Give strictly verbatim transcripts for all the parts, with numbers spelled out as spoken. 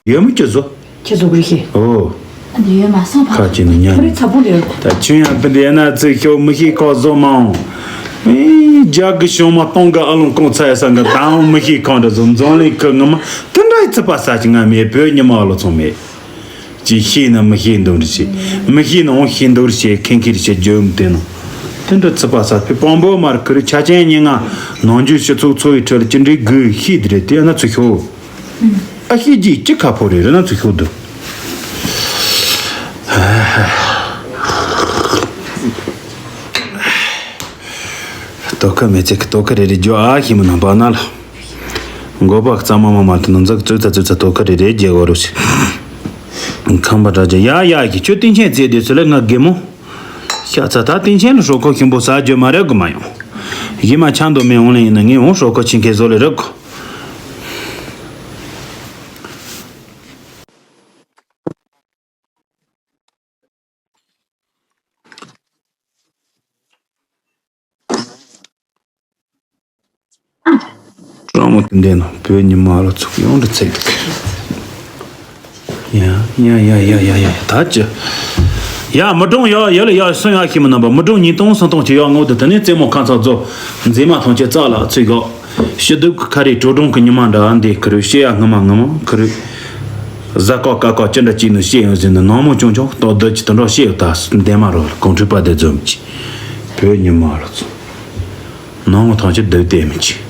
ཡོད་མི་ཅི་བཟོ། ཁྱེད་བཟོ་གི་རེད་ཤེས། ཨོ། ཨ་འདི་ཡོད་མ་སོང་ཕ། ཁ་ཅིག་ནི་ཉན། ཁོ་རེ་ཚ་པོ་ལེར། ད་ཁྱོད་ཡང་སྤུན་ཟླ་ཡིན་ན་ཚིག་ཤོག་མི་ཤེས་ཁོ་བཟོ་མ་འོང་། ཨེ། རྒྱ་གི་ཤོང་མ་སྟོང་གི་ཨ་ལོང་ཀོང་ཚ་ཡ་ས་འགའ་ད་འོང་མི་ཤེས་ཁོང་འདྲ་བཟོ་འཛོམས་ལེན་ཁུ་ངི་མ་དེ་འདྲ་ཡི་ཚི་པ་ས་ཅི་ང་མེད་བོད་ཉི་མ་ཨ་ལོ་ཚོང་མེད། ཅི་ཤེས་ན་མི་ཤེས་འདུག་རེད་ཤེས། མི་ཤེས་ན་འོང་ཤེས་འདུག་རེད་ཤེས་མཁན་མཁན་རེད་ཤེས་བརྗོད་མི་དེ་ནོ། དེ་འདྲ་ཚི་པ་ས་ཕི་སྤང་པོ་མར་ཁུ་རི་ཆ་ཅན་ཉི་ང་ནང་རྒྱུ་སྤྱི་ཚོགས་འཚོ་བའི་ཁྲོད་ལ་ཅི་འདྲའི་དགོས་ཤེས་དེ་རེད་དེ་ན་ཚུ་ཤོག་ཨ་ཤེས་ཀྱིས་ཅི་ཁ་ཕོ་རེ་རེ་ན་ཚུ་ཤོག་འདུག་ལྟོ་ཁ་མེད་ཚེ་ལྟོ་ཁ་རེ་རེ་རྒྱོ་ཨ་ཤེས་མི་ནང་པ་ན་ལ། མགོ་པ་གཙང་མ་མ་མ་དུ་ནང་འཛག་ཙུ་ཚ་ཙུ་ཚ་ལྟོ་ཁ་རེ་རེ་རྒྱལ་བ་རུ་ཞིག་ཁམས་པ་དྲག་རྒྱ་ཡ་ཡ་གི་ཁྱོད་སྟེང་ཆེན་བཙལ་དུས་སུ་ལ་ང་རྒན་མོ། ཤ་ཚ་ད་སྟེང་ཆེན་ལ་ཧྲོ་ཁོ་ཁྱིམ་པོ་ཟ་རྒྱུ་མ་རེད་གོ་མ་ཡོང་། གཞི་མ་ཆང་དུ་མེ་འོང་ལེ་ཡིན་ན་ངས་འོང་ཧྲོ་ཁོ་ཆིན་ཁེ་བཟོ་ལེ་རེད་གོ། སྤྲང་མོ་དེ་འདྲས་ནོ་བོད་ཉི་མ་ལོ་ཚུགས་ཡོང་འདྲ་ཚེག་འདུག་ཡ་ཡ་ཡ་ཡ་ཡ་ཡ་ད་ཅི། ཡ་མི་གྲོང་ཡ་ཡ་ལ་ཡ་སོང་ཡ་ཤི་མི་རྣམ་པ་མི་གྲོང་ཉིས་སྟོང་སུམ་སྟོང་ཅི་ཡ་ངོ་དུ་དེ་ནས་རྩེད་མོ་ཁ་ཚ་རྫོ་མཛེས་མ་ཐང་ཆེ་རྩ་ལ་ཚུགས་གོ་ཤི་སྡུག་ཁ་རི་དྲོ་གྲོང་གི་ཉི་མ་འདྲ་འདི་ཁུ་རུ་ཤེ་ཡ་སྔ་མ་སྔ་མ་ཁུ་རུ། གཟའ་ཀོ་ཀ་ཀོ་ཅི་འདྲ་ཅིག་ནི་ཤེས་ཡོང་ཟིན་ནི་ནང་མོ་ཆུང་ཆུང་ལྟོ་བདུད་ཀྱི་དུད་འགྲོ་ཤེས་ཡོད་ད་འདན་མ་རོ་གོང་ཁྲི་པ་དེ་འཛོམས་ཀྱི་བོད་ཉི་མ་རོ་ཚོ་ནང་མོ་ཐང་ཆེ་སྡུག་དེ་མི་ཅི།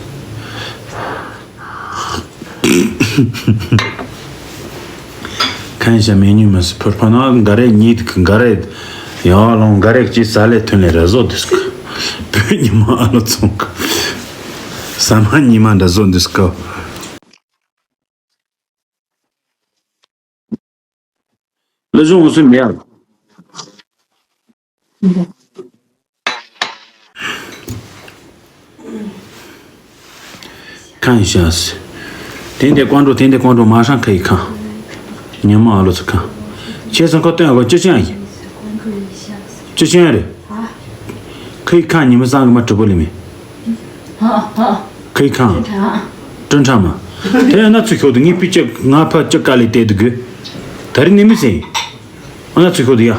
ཁན་ཤ་མེ་ཉུ་མི་སི་ཕུར་ཕ་ན་འགའ་རེ་ཉིད་གི་འགའ་རེ་ཡང་ལོང་འགའ་རེ་ཀྱི་ས་ལེ་ཐོན་ལེ་ར་བཟོ་འདུག་གི་བོད་ཉི་མ་ཨ་ལོ་ཚོང་གི་ས་མ་ཉི་མ་འདྲ་བཟོ་འདུག་གི་ལ་གཞུང་འོ་སུ་མེ་ཡར། ཁང་ཤ་སི། དེ་འདི་ཀོང་འགྲོ་དེ་འདི་ཀོང་འགྲོ་མ་ཧྲང་ཁ་ཡི་ཁང་། ཉི་མ་ཨ་ལོ་ཚུ་ཁང་། ཁྱེད་ཚང་ཁ་སྟོན་ཨ་གོ་ཅི་ཅང་ཡིན། ཅི་ཅང་རེད། ཁ་ཡི་ཁང་ཉི་མ་སང་གི་མ་གྲུ་པོ་ལི་མེ། ཁ་ཡི་ཁང་། ཀྲུན་ཁྲ་མ། དེ་ཡང་ན་ཚུ་ཤོག་ཏུ་ངའི་པི་ཅི་ང་ཕ་ཅི་དཀའ་ལས་བལྟས་འདུག་གི་ད་རེས་ནི་མི་ཟིན། ཨ་ན་ཚུ་ཤོག་ཏུ་ཡ། ཡ།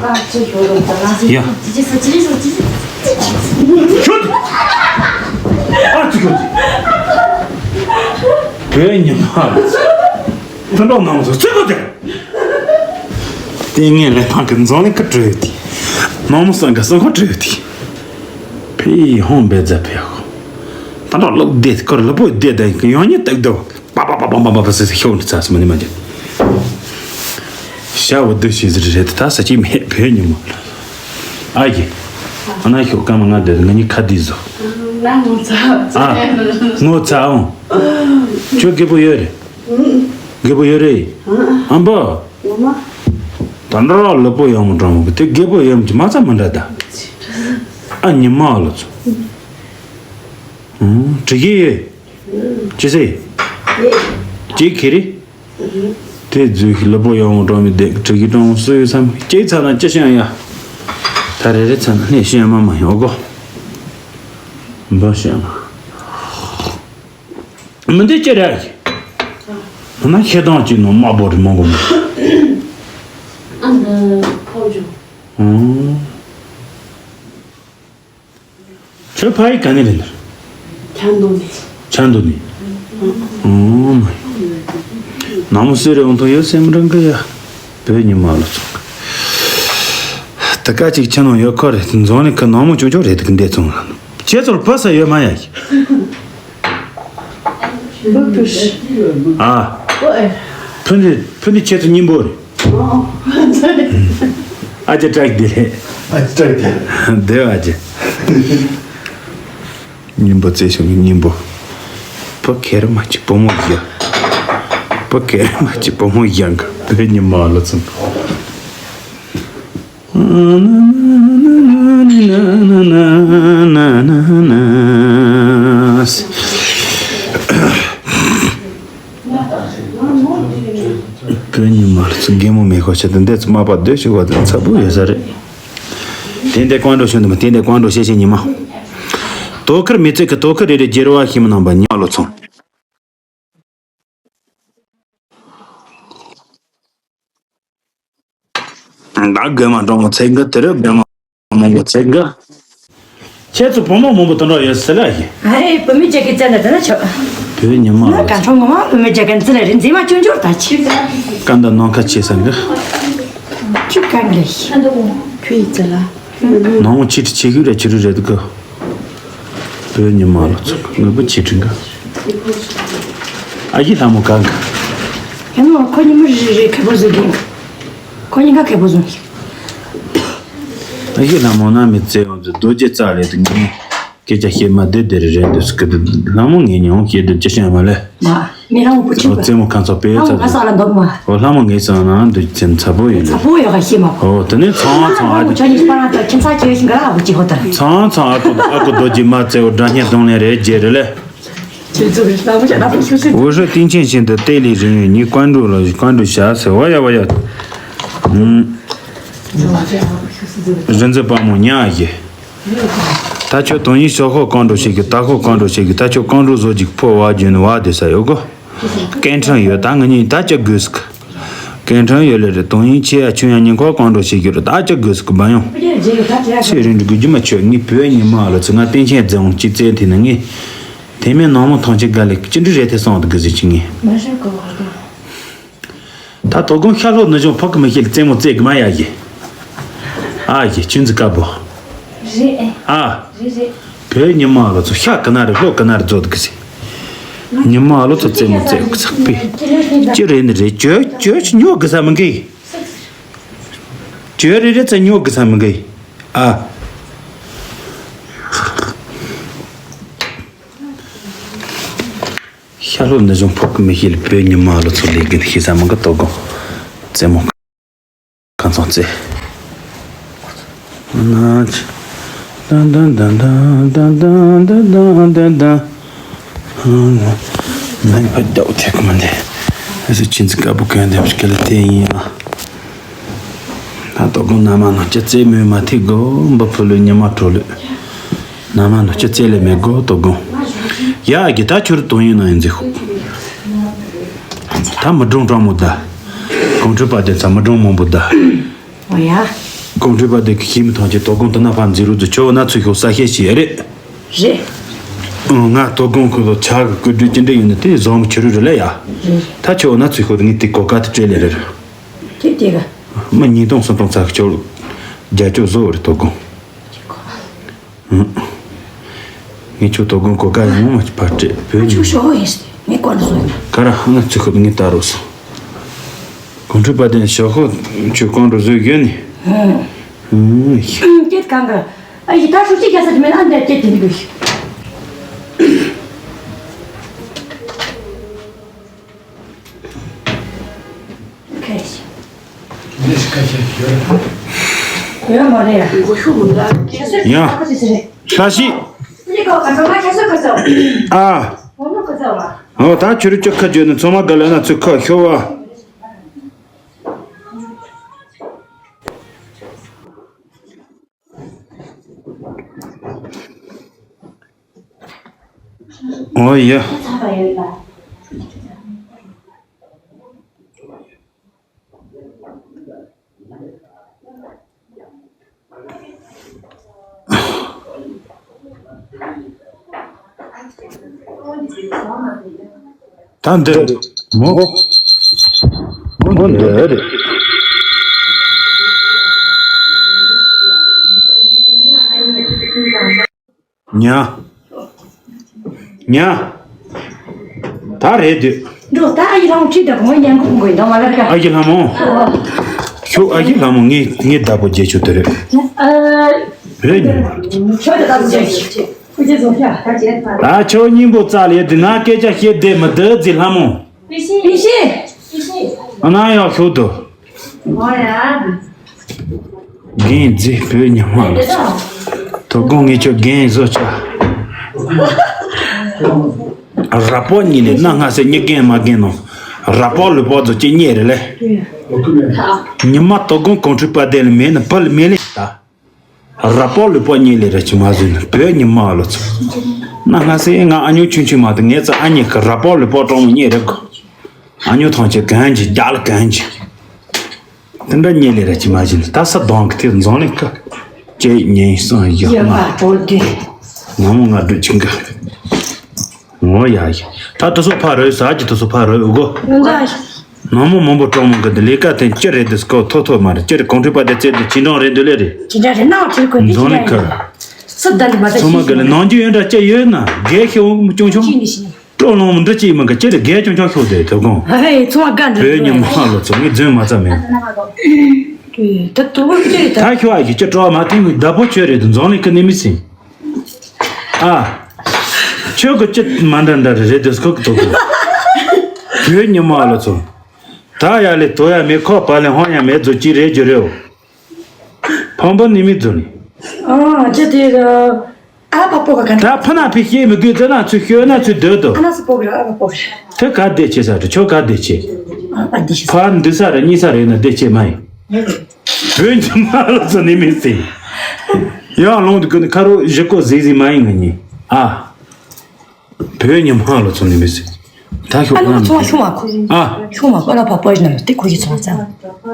ཤོག་ཏུ། ཨ་ཚུ་ཤོག་ཏུ། བོད་ཉི་མ། ཐུན་གྲོགས་ནང་ཚུ་ཚུ་ཤོག་ཏུ། ཏིང་ངེ་ལེ་ཕང་གི་འཛོང་ལེ་ཀི་བྲོས་ཏི། ནོ་མོ་སང་ག་སང་ཁོ་བྲོས་ཏི། ཕི་ཧོང་བེ་ཛ་ཕི་ཧོ། ད་འགྲོ་ལོག་བདེ་ཁོར་ལོ་པོ་བདེ་ད་ཡོང་ཉེ་སྟག་དོ། པ་པ་པ་པ་པ་པ་ཟེར་ཤོག་འདི་ཚ་སི་མ་ནི་མ་རྒྱབ། ཤ་བོ་འདི་ཤི་ཟིར་རེད་ད་ས་ཅི་མེད་བོད་ཉི་མ། ཨ་ཡེ། ཨ་ན་ཤོག་ཀ་མ་ང་འདི་ང་ནི་ཁ་འདི་བཟོ། ང་ངོ་ཚ་ཨ། ངོ་ཚ་ཨོ། ཁྱོད་རྒད་པོ་ཡོད་རེད། རྒད་པོ་ཡོད་རེད། ཨམ་པ། ངོ་མ། ད་འདྲ་ར་ལུ་པོ་ཡོང་མི་འགྲོ་མོ་གི་དེ་རྒད་པོ་ཡོད་མི་ཅི་མ་ཚ་མི་འདྲ་ད། ཨ་ཉི་མ་ཨ་ལོ་ཚོ། ཨུང་། དྲི་གི་ཡོད། ཅི་ཟེར། ཅི་ཁེ་རི། དེ་རྫུས་ཤི་ལུ་པོ་ཡོང་འགྲོ་མི་དེ་དྲི་གི་གྲོང་སུ་ཡོད་བསམ་ཅི་ཚ་ན་ཅི་ཤེས་ཡ། ད་རེ་རེ་ཚ་ན་ནས་ཤེས་མ་མ་ཡོང་གོ། འབོ་ཤེས་མ། མི་འདི་ཅི་རེད། ང་ཤེས་དང་ཅི་ནོ་དམར་པོ་རི་མོ་གོ་མོ། ཨ་འདི་ཕོ་ཇོ། ཨང་། ཁྱོད་ཕ་ཡི་ག་ནས་རེད་ན། ཆ་འདུག་ནས། ཆ་འདུག་ནས། ཨང་། ནང་མོ་སུ་རེ་འོང་ཐོ་ཡོད་སེམས་རང་གི་ཡ། བོད་ཉི་མ་ལ་སོང་། ད་ཀ་ཅིག་ཁྱེད་ནང་ཡོད་ཁོ་རེད་འཛོང་ནས་ཁ་ནང་མོ་ཅུང་ཅུང་རེད་དུ་འདས་སོང་། ཁྱེད་ཚོར་བུ་ས་ཡོད་མ་ཡ། བུ་བུ་ཨ། བུ་ཨེ། བུ་འདི་བུ་འདི་ཁྱེད་ཚོ་སྙིང་པོ་རེད། ཨ་ཅེ་ཏྲག་འདི་རེད། ཨ་ཅེ་ཏྲག་འདི་རེད། འདི་ཨ་ཅེ། སྙིང་པོ་རྩེ་ཤོག་གི་སྙིང་པོ། བུ་ཁེར་མ་གཅིག་བུ་མོ་ཡ། བུ་ཁེར་མ་གཅིག་བུ་མོ་ཡ་འགའ་བོད་ཉི་མ་ལ་ཚུན། བོད་ཉི་མ་ལ་ཚུན་རྒན་མོ་མེད་ཁོ་ཆེ་དུ་འདས་ཚུ་མ་པ་སྡོད་ཤིག་བ་དུ་ཚ་བུ་ཡོད་ས་རེད། དེ་འདྲའི་ཀོང་འགྲོ་ཤོད་འདུག་མ་དེ་འདྲའི་ཀོང་འགྲོ་ཤེས་ཤེས་ཉི་མ། དོ་ཁུར་མི་ཚེ་གི་དོ་ཁུར་རེ་རེ་རྒྱལ་བ་ཤི་མི་ནང་པ་ཉི་མ་ལོ་ཚོང་། རྒན་མ་འདྲ་མོ་ཚེ་འགའ་དེ་རུ་རྒན་མ་མང་པོ་ཚེ་འགའ། ཁྱེད་ཚོ་བུ་མོ་མང་པོ་དེ་འདྲ་ཡོད་ཟེར་ལ་ཡིན། ཨ་ཧེ། བུད་མེད་ཅག་གི་བཙལ་ན་དེ་འདྲ་ཆོག་བོད་ཉི་མ་ང་ལ་གང་ཚོང་ངོ་མ་བུད་མེད་ཅག་གི་འཛི་ལ་རེད། མཛེས་མ་ཅུང་ཅུང་ད་ཆི། ཀ་འདའ་ནང་ཁ་ཆེ་ས་འགའ། ཁྱོད་གང་རེད། ཁྱོད་ཡི་བཙལ་ལ། ནང་ཆི་ཁྲི་ཆི་ཤུ་རེ་ཆི་རུ་རེད་གོ། བོད་ཉི་མ་ལོ་ཚོ་ངུ་བུ་ཆི་ཁྲི་འགའ། ཨ་ཡི་ལྷ་མོ་གང་ག་ཡང་ན་ཁོ་ཉི་མ་རེ་རེ་ཁེ་པོ་བཟོ་གིན། ཁོ་གཉིས་ཀ་ཁེ་པོ་བཟོ་གིན། ཨ་ཡི་ལྷ་མོ་ན་མི་བཙལ་ཡོང་ཚེ་རྡོ་རྗེ་རྩ་ལས་དུ་ངས་སྐད་ཆ་བཤད་མ་བདེ་བདེ་རེ་རེད་འདུག་སྐད་དུ་ལྷ་མོ་ངས་ཉོང་བཤད་དུ་ཅི་བཤད་མ་ལས། མ། མི་ལྷ་མོ་བུ་ཆུང་བ། རྩེད་མོ་ཁ་ཚོ་པས་ལྷ་མོ་ཚ་ཁ་ས་ལ་འདོགས་མ། འོ་ལྷ་མོ་ངས་ཚང་ན་འདུག་ཚེ་ཚ་པོ་ཡིན་ཚ་ལ། པོ་ཡོད་ཁ་ཤེས་མ་པོ། འོ་དེ་ནས་ཚང་ཚང་ཨ་ཁུ། ཁྱོད་ནི་པ་རང་ད་ཁྱིམ་ཚ་ཆེ་ཞིང་ག་ར་ཨ་ཁུ་ཅི་ཧོ་ད། ཚང་ཚང་ཨ་ཁུ་ཨ་ཁུ་རྡོ་རྗེ་མ་བཙལ་བ་སྒྲ་སྙན་གདོང་ལེན་རེད་རྗེ་རེད་ལས། ཁྱེད་ཚོ་གི་ལྷ་མོ་ཅག་ལ་ཕུགས་ཤུགས་སྲིད། 我说丁乾现在带领人员，你关注了，关注啥事？我呀，我呀，嗯，人在帮忙，你阿姨。 ད་ཁྱོད་དོན་ཡིན་ཤོག་ཤོག་རྐང་འགྲོ་བྱེད་ཀྱི་ད་ཤོག་རྐང་འགྲོ་བྱེད་ཀྱི་ད་ཁྱོད་རྐང་འགྲོ་བཟོ་ཅིག་ཕོ་བ་རྒྱུན་བ་དེ་ས་ཡོད་གོ། སྐད་འཕྲིན་ཡོད་ད་ང་གཉིས་ད་ཅི་དགོས་སུ། སྐད་འཕྲིན་ཡོད་ལེ་རེད་དོན་ཡིན་ཆེ་ཡ་ཆུང་ཡ་ཉིན་ཁོ་རྐང་འགྲོ་བྱེད་ཀྱི་རེད་ད་ཅི་དགོས་སུ་གི་བ་ཡོང་། ཚེ་རིང་འགྲོ་དགོས་རྒྱུ་མ་ཆོད་ངའི་བོད་ཉི་མ་ལ་ཚེ་ང་སྟན་ཆེན་རྫོང་སྤྱི་བཙན་དེ་ནི་ངས། དེ་མིན་ནང་མོ་ཐང་ཆེ་དགའ་ལེ་ཅི་འདྲི་རེད་དེ་སོང་དུ་དགོས་ཟེར་གྱི་ངས། ད་དོ་དགོང་ཤ་ལྷོ་ནུ་གཞུང་ཕོག་གི་མི་ཤེས་རྩེད་མོ་རྩེ་གི་མ་ཡ་ཡི། ཨ་ཡི་ཆུན་ཙི་དཀར་པོ། རེད་ཨེ། ཨ། རེད་རེད། བོད་ཉི་མ་ལོ་ཚོ་ཤ་གི་ན་རེ་ལྷོ་གི་ན་རེ་རྫོགས་འདུག་གི་ཟེར། ཉི་མ་ལོ་ཚོ་རྩེད་མོ་རྩེ་གི་ཚག་པས། ཅི་རེད་ནི་རེད་ཅོ་ཅོ་ཉོ་གི་ས་མི་འགི། ཅོ་རེ་རེ་ཚ་ཉོ་གི་ས་མི་འགི། ཨ། ཤ་ལྷོ་ནུ་གཞུང་ཕོག་གི་མི་ཤེས་ལ་བོད་ཉི་མ་ལོ་ཚོ་ལས་གི་ཤེས་ས་མང་གི་དོ་དགོང་རྩེད་མོ་ཁང་ཚང་རྩེ། ན་ཆ། དན་དན་དན། ནན་པ་རྒྱབ་ཐེག་གི་མ་འདི། ཨ་སི་ཆིན་ཙི་ཀ་བུ་གན་དེ་སྐད་ལ་དེ་ཡིན་ཨ། ད་དོ་དགོང་ན་མ་ན་ཅི་རྩེད་མོ་མ་ཐེག་གོ་འབུ་ཕུ་ལུ་ཉི་མ་དྲོ་ལུ། ན་མ་ནུ་ཅི་རྩེ་ལེ་མེ་གོ་དོ་དགོང་། ཡ་གི་ད་ཁྱོད་དོན་ཡིན་ན་ཡིན་ཟིག་ད་མི་སྒྲུང་སྤྲང་མོ་ད། གོང་ཁྲི་པ་དེ་ཚ་མི་སྒྲུང་མང་པོ་ད། འོ་ཡ། གོང་ཁྲི་པ་དེ་གི་ཤི་མི་ཐང་ཆེ་དོ་དགོང་དུ་ན་ཕ་མཛེས་རུ་དུ་ཆོ་ན་ཚུ་ཤོ་ས་ཤེ་ཤི་ཡ་རེད། རེད། ང་དོ་དགོང་ཁོ་ལོ་ཆ་གི་ཀུ་ཀྲུ་ཅི་འདྲ་ཡིན་ན་དེ་བཟང་མི་ཁྱོད་རུ་རེ་ལ་ཡ། རེད། ད་ཆོ་ན་ཚུ་ཤོ་དེ་ངས་དེ་གོ་ཀ་དེ་སྤྲད་ལེ་རེད། དེ་དེ་ག་མི་ཉིས་སྟོང་སུམ་སྟོང་ཚ་གི་ཆོ་རྒྱ་ཆོ་བཟོ་བ་རེད་དོ་དགོང་། ངས་ཁྱོད་དོ་དགོང་གོ་ཀ་ཡང་མ་ཕར་སྤྲད་བོད་ཉིན། ཁྱོད་ཞོག་ཡིན་ངས་ཀོན་བཟོ་ཡིན། ག་ར་ཧང་ཚུ་ཁུ་ངས་ལྟ་རོགས་སོང་། གོང་ཁྲི་པ་དེ་ཞོག་ཁོ་ཁྱོད་ཀོན་རུ་བཟོས་ཡོད་ནི། ཧུང་། སྐྱེད་གང་ག་ཨ་ཡི་ད་ཧྲུག་ཅིག་རྒྱ་ས་དེ་མེད་ཨ་འདྲ་སྐྱེད་དེ་འདུག་ཡ། ལྷ་ཤི། ཨ། འོ་ད་ཁྱོད་ཅག་ཁ་བརྗོད་ནས་ཚང་མ་ག་ལ་ན་ཚུར་ཁ་ཤོར་བ། འོ་ཡ། ད་འདི་མོ། མོ་འདི་རེད། ཉ། ཉ། ད་རེད་དུས། འགྲོ་ད་ཨ་ཡི་ལྷ་མོ་ཁྲིད་ད་གོང་ཉན་གོ་གོང་གོ་ཡིན་ད་མ་ལ་ཀ་ཨ་ཡི་ལྷ་མོ། ཁྱོད་ཨ་ཡི་ལྷ་མོ་ངས་ངས་བདག་པོ་རྒྱལ་ཆོག་དེ་རེད། ཨ། བོད་ཉི་མ། ཁྱོད་ད་བདག་པོ་རྒྱལ་ཆོག་ཁྱོད་ཀྱི་བཟོ་ཤ་ད་བྱས་ད། ད་ཁྱོད་སྙིང་པོ་རྩ་ལས་དེ་ང་སྐད་ཆ་བཤད་བསྡད་མི་འདུག་ཟེར་ལྷ་མོ། པི་ཤི། པི་ཤི། ཨ་ན་ཡང་ཤོག་ཏུ། འོ་ཡ། རྒན་རྫི་བོད་ཉི་མ་ལ། དོ་དགོང་ངས་ཁྱོད་རྒན་བཟོ་ཆ། ར་པོ་གཉིས་ལས་སྣ་སྔ་སེ་གཉིས་རྒན་མ་རྒན་ནོ། ར་པོ་ལུས་པོ་ཚོ་ཅི་རྙེད་རེད་ལེ། ཉི་མ་དོ་དགོང་གོང་ཁྲི་པ་དེ་ལ་མེད་ན་བུ་ལ་མེད་ལེ་ད། ར་པོ་ལུས་པོ་རྙེད་ལེ་ར་ཅི་མ་བཟོས་ན་བོད་ཉི་མ་ལོ་ཚོ། སྣ་སྔ་སེ་ང་ཨ་ཉོ་ཆུང་ཆུང་མ་དང་ངས་ཚ་ཨ་མྱེས་ཀྱི་ར་པོ་ལུས་པོ་གྲོང་མོ་རྙེད་རེད་གོ། ཨ་ཉོ་ཐང་ཆེ་གན་གྱི་རྒྱ་ལ་གན་གྱི། དེ་འདྲ་ཉེ་ལས་ར་ཅི་མ་བྱིན། ད་ས་གདོང་གི་དེ་འཛོང་ལེ་ཁ། ཅེ་ཉེ་སང་ཡག་ཡོད་མ་པ་འགྲོ་དུས། ང་མོ་ང་འགྲོ་ཅིང་ག་ངོ་ཡ་ཡ། ད་དུ་སོ་ཕ་རོས་ས་ཀྱི་དུ་སོ་ཕ་རོས་འུ་གོ། ང་ཚོ་ནང་མོ་མང་པོ་གྲོང་མོ་གི་འདི་ལས་ཀ་དེ་ཅི་རེད་འདི་སྐོ་ཐོ་ཐོ་མ་རེད། ཅི་རེད་གོང་ཁྲོས་པ་དེ་རྩེ་འདི་ཅི་འདྲ་རེད་འདི་ལས་རེད། ཅི་འདྲ་རེད་ནང་ཁྲིད་དགོས་འདི་འཛོང་ཅི་ལེ་འདྲ་ཁ། རེད། སུ་བདམས་འདི་མ་ཚད་ཚང་མ་གི་ལ་ནང་རྒྱུ་ཡོད་འདྲ་ཅི་ཡོད་ན་རྒས་ཤི་འོང་ཅུང་ཆུང་། ཅི་ནི་ཤི། སྤྲོ་ལོང་འདྲི་ཅིག་མིན་ག་ཅི་རེད་རྒས་ཅུང་ཅུང་ཤོག་དེ་དོ་དགོང་། ཧེ་ཚོང་བ་དགའ་འདྲི་བོད་ཉི་མ་ལོ་ཚོ་ངས་རྫུན་མ་ཚ་མེད། ད་དུ་བོ་ཅི་རེད་ད། ད་ཤོག་ཨ་ཡི་ཅི་སྤྲོ་བ་མ་ཐེངས་མི་བདག་པོ་ཆོས་རེད་དུ་འཛོང་ལེ་ཀི་ནི་མི་སྲིད། ཨ། ཆོས་གི་ཅི་མ་འདྲ་འདྲ་རེད་རེད་དུ་སྐོ་གི་དོ་དགོང་། བོད་ཉི་མ་ལོ་ཚོ། ད་ཡ་ལེ་དོ་ཡ་མེད་ཁོ་པ་ལེ་ཧོང་ཡ་མེད་ཚོ་ཅི་རེད་རྒྱུ་རེད་འོ། ཕམ་པ་ནི་མི་རྫུན་ནི། ཨ་ཅི་དེ་ར། ཨ་ཕ་པོ་ག་ག་ད་ཕ་ན་ཕི་ཤེས་མི་དགོས་ཙེ་ན་ཚུ་ཤོད་ན་ཚུ་སྡོད་དོ། ཨ་ན་སི་པོ་ག་ར་ཨ་ཕ་པོ་ག་ར། ཐུ་ག་བདེ་ཆེ་ས་རེད་ཆོ་ག་བདེ་ཆེ། ཨ་བདེ་ཆེ་ས། ཕ་འདི་ས་རེད་གཉིས་ས་རེད་ན་བདེ་ཆེ་མ་ཡིན། བོད་ཉི་མ་ལོ་ཚོ་ནི་མི་སྲིད། ཡང་ལོང་དུ་ཀུན་ཁ་རོ་བཞི་ཀོ་ཟིག་ཟིག་མ་ཡིན་ང་གཉིས་ཨ། བོད་ཉི་མ་ལོ་ཚོ་ནི་མི་སྲིད། ད་ཤོག་ཨ་ལོ་ཚོ་ཤོག་མ་ཁུ། ཨ། ཤོག་མ་ཨ་ལ་ཕ་པོ་ཡིན་ན་དེ་ཁུ་ཡི་ཚོ་ཚ།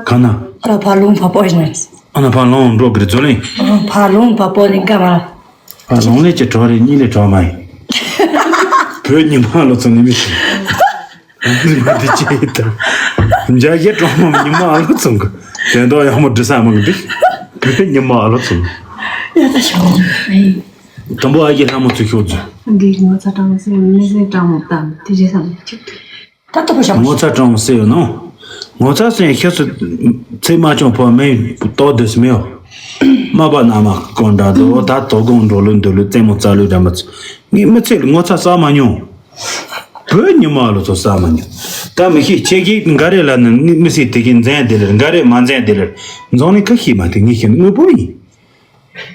ག་ན། ཨ་ལ་ཕ་ལོང་ཕ་པོ་ཡིན་ན། ཨ་ན་ཕ་ལོང་འགྲོ་གི་རེད་ཛོ་ལེ། ཨ་ཕ་ལོང་ཕ་པོ་ནི་ག་མ། ཨ་ལོང་ལེ་ཅི་གྲོགས་རེད་གཉིས་ལེ་གྲོགས་མ་ཡིན། བོད་ཉི་མ་ལོ་ཚོ་ནི་མི་ཤེས། འདི་མ་འདི་ཅི་ཡིན་དང་། འཇའ་གི་གྲོགས་མོ་ཉི་མ་ཨ་ལོ་ཚོང་གི། དེ་འདོག་ཡག་མོ་འདྲི་ས་མང་འདི། བོད་ཉི་མ་ཨ་ལོ་ཚོང་གི། ཡ་ད་ཤོག་ཨེ། དང་པོ་ཨ་ཡི་ལྷ་མོ་ཚོ་ཤོག་རྫུ། འདི་ངོ་ཚ་གྲང་མོ་སེ་མི་སེ་གྲང་མོ་དང་དེ་རེད་བསམ་ནས་ཅིག་ད་ལྟ་བུ་ཞག་ངོ་ཚ་གྲང་སེ་ཡོད་ནོ། ངོ་ཚ་སེ་ཤི་སུ་ཚེ་མ་བྱུང་བོ་མེ་ཏོ་དུས་མེའོ། མ་པ་ན་མ་ཀོན་འདྲ་དོ་ད་དོ་དགོང་འགྲོ་ལུ་འདུ་ལུ་རྩེད་མོ་རྩ་ལུ་འདྲ་མ་ཚུ། ངས་མི་ཚེ་ལ་ངོ་ཚ་ས་མ་མྱོང་། བོད་ཉི་མ་ལོ་ཚོ་ས་མ་མྱོང་། ད་མི་ཤེས་ཆེ་གི་འགའ་རེ་ལ་ནི་མི་སྲིད་དེ་གི་འཛན་དེ་ལེར་འགའ་རེ་མ་འཛན་དེ་ལེར། འཛོང་ནི་ཁ་ཤས་མ་དེ་ངས་ཤེས་ནི་དངོས་པོ་ཡིན།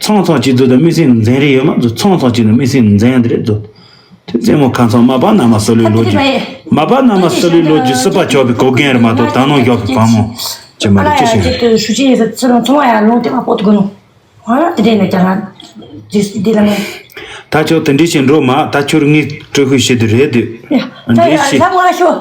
ཚང་ཚང་གཅིག་ཚོ་དང་མི་སེམས་འཛིན་རེ་ཡོད་མ་ཚོ་ཚང་ཚང་གཅིག་ནི་མི་སེམས་འཛིན་དེ་རེད་ཚོ། དེ་རྩེད་མོ་ཁ་ཚང་མ་པ་ན་མ་སོ་ལོའི་ལོ་རྒྱུས། མ་པ་ན་མ་སོ་ལོའི་ལོ་རྒྱུས་སྲིད་པ་ཆོག་པའི་གོ་རྒན་རེད་མ་གཏོགས་ད་ནང་ཡོད་པའི་བུ་མོ་ཅི་མ་རེད་ཅི་ཞིག་རེད། ཞུ་ཅི་ཡིན་ཟེར་ཚུར་ཚོང་བ་ཡང་ལུང་དེ་མ་པོ་དུ་གོ་ནོ། ཧ་དེ་འདྲས་ན་ཀྱང་ང་དེ་དེ་ལ་ངས། ད་ཆོག་དེ་འདྲས་བྱེད་འགྲོ་མ་ད་ཁྱོད་ངས་སྤྲོད་ཤུགས་བྱེད་དུ་རེད་དུ། ཡ་ད་ཡ་ལྷ་མ་ཤོག་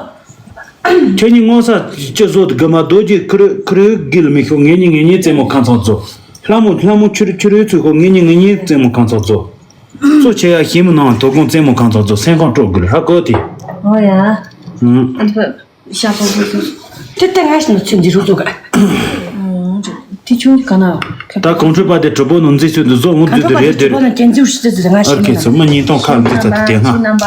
ཁྱོད་ཉིད་ངོ་ས་ཅི་བཟོ་དུ་གི་མ་རྡོ་རྗེ་ཁུ་རུ་ཁུ་རུ་གིལ་མི་ཤོག་ངེད་གཉིས་ངེད་གཉིས་རྩེད་མོ་ཁང་ཚང་རྫོགས། ལྷ་མོ་ལྷ་མོ་ཆུ་རུ་ཆུ་རུའི་ཚུལ་ཤོག་ངེད་གཉིས་ངེད་གཉིས་རྩེད་མོ་ཁང་ཚང་རྫོགས། གཙོ་ཆེ་ཡ་ཞིམ་ནང་དོ་དགོང་རྩེད་མོ་ཁང་ཚང་རྫོགས་སེམས་ཁོང་སྤྲོ་དགོས་ཧ་གོ་དེ། ཨོ་ཡ། ཨུམ། ཨ་ད་ཤ་ཚོང་ཚོང་ཚོང་། དེ་ལྟ་ངས་ནི་ཚུན་འདི་རུ་ཚོ་ག་ཨུམ། དེ་ཆུ་ག་ན། ད་གོང་ཁྲོས་པ་དེ་གྲོགས་པོ་ནོར་འཛིན་ཚུལ་དུ་བཟོ་འོང་དུས་དུ་རེད་དེ། ཨར་ཁེ་སོ་མ་ཉིན་ཐོང་ཁ་འཛིན་ཚ་དུ་དེ་ན། ཁྱེད་རྣམ་པ་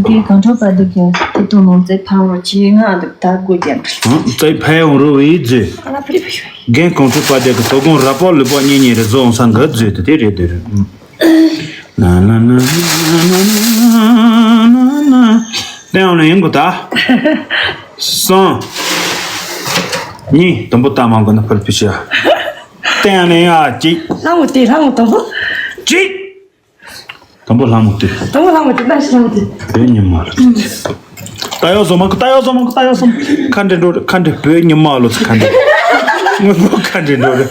གི་དེ་གོང་ཁྲོས་པ་དེ་གི་དེ་དུ་ནོར་འཛིན་ཕང་རོ་ཆེ་ང་དུ་ད་དགོས་ཀྱང་། ཨང་། རྩེ་ཕན་ཡོང་རུ་བའི་རྫུས། ཨ་ལ་ཕི་རི་ཕི་ཤོ། རྒན་གོང་ཁྲོས་པ་དེ་གི་དོ་དགོང་ར་པོ་ལུས་པོ་གཉིས་གཉིས་རེ་བཟོ་འོང་ས་འགའ་རྫུས་དུ་དེ་རེད་དེ་རེད། ན་ན་ན། ཏན་ཡང་ལེན་གོ་ད། སང་། གཉིས། དུམ་བུ་ད་མང་གོ་ན་ཕུལ་ཕི་ཤ། ཏན་ཡང་ལེན་ཡ་གཅིག་ལྷ་མོ་དེ་ལྷ་མོ་དུམ་བུ། གཅིག་དུམ་བུ་ལྷ་མོ་དེ། དུམ་བུ་ལྷ་མོ་དེ་ད་ཤི་ལྷ་མོ་དེ། བོད་ཉི་མ་ལོ་ཚོ། ད་ཡོ་བཟོ་མ་གོ་ད་ཡོ་བཟོ་མ་གོ་ད་ཡོ་བཟོ་མ་གོ་ཁ་འདྲེ་འགྲོ་རེ་ཁ་འདྲེ་བོད་ཉི་མ་ལོ་ཚོ་ཁ་འདྲེ། ངོ་ངོ་ཁ་འདྲེ་འགྲོ་རེ།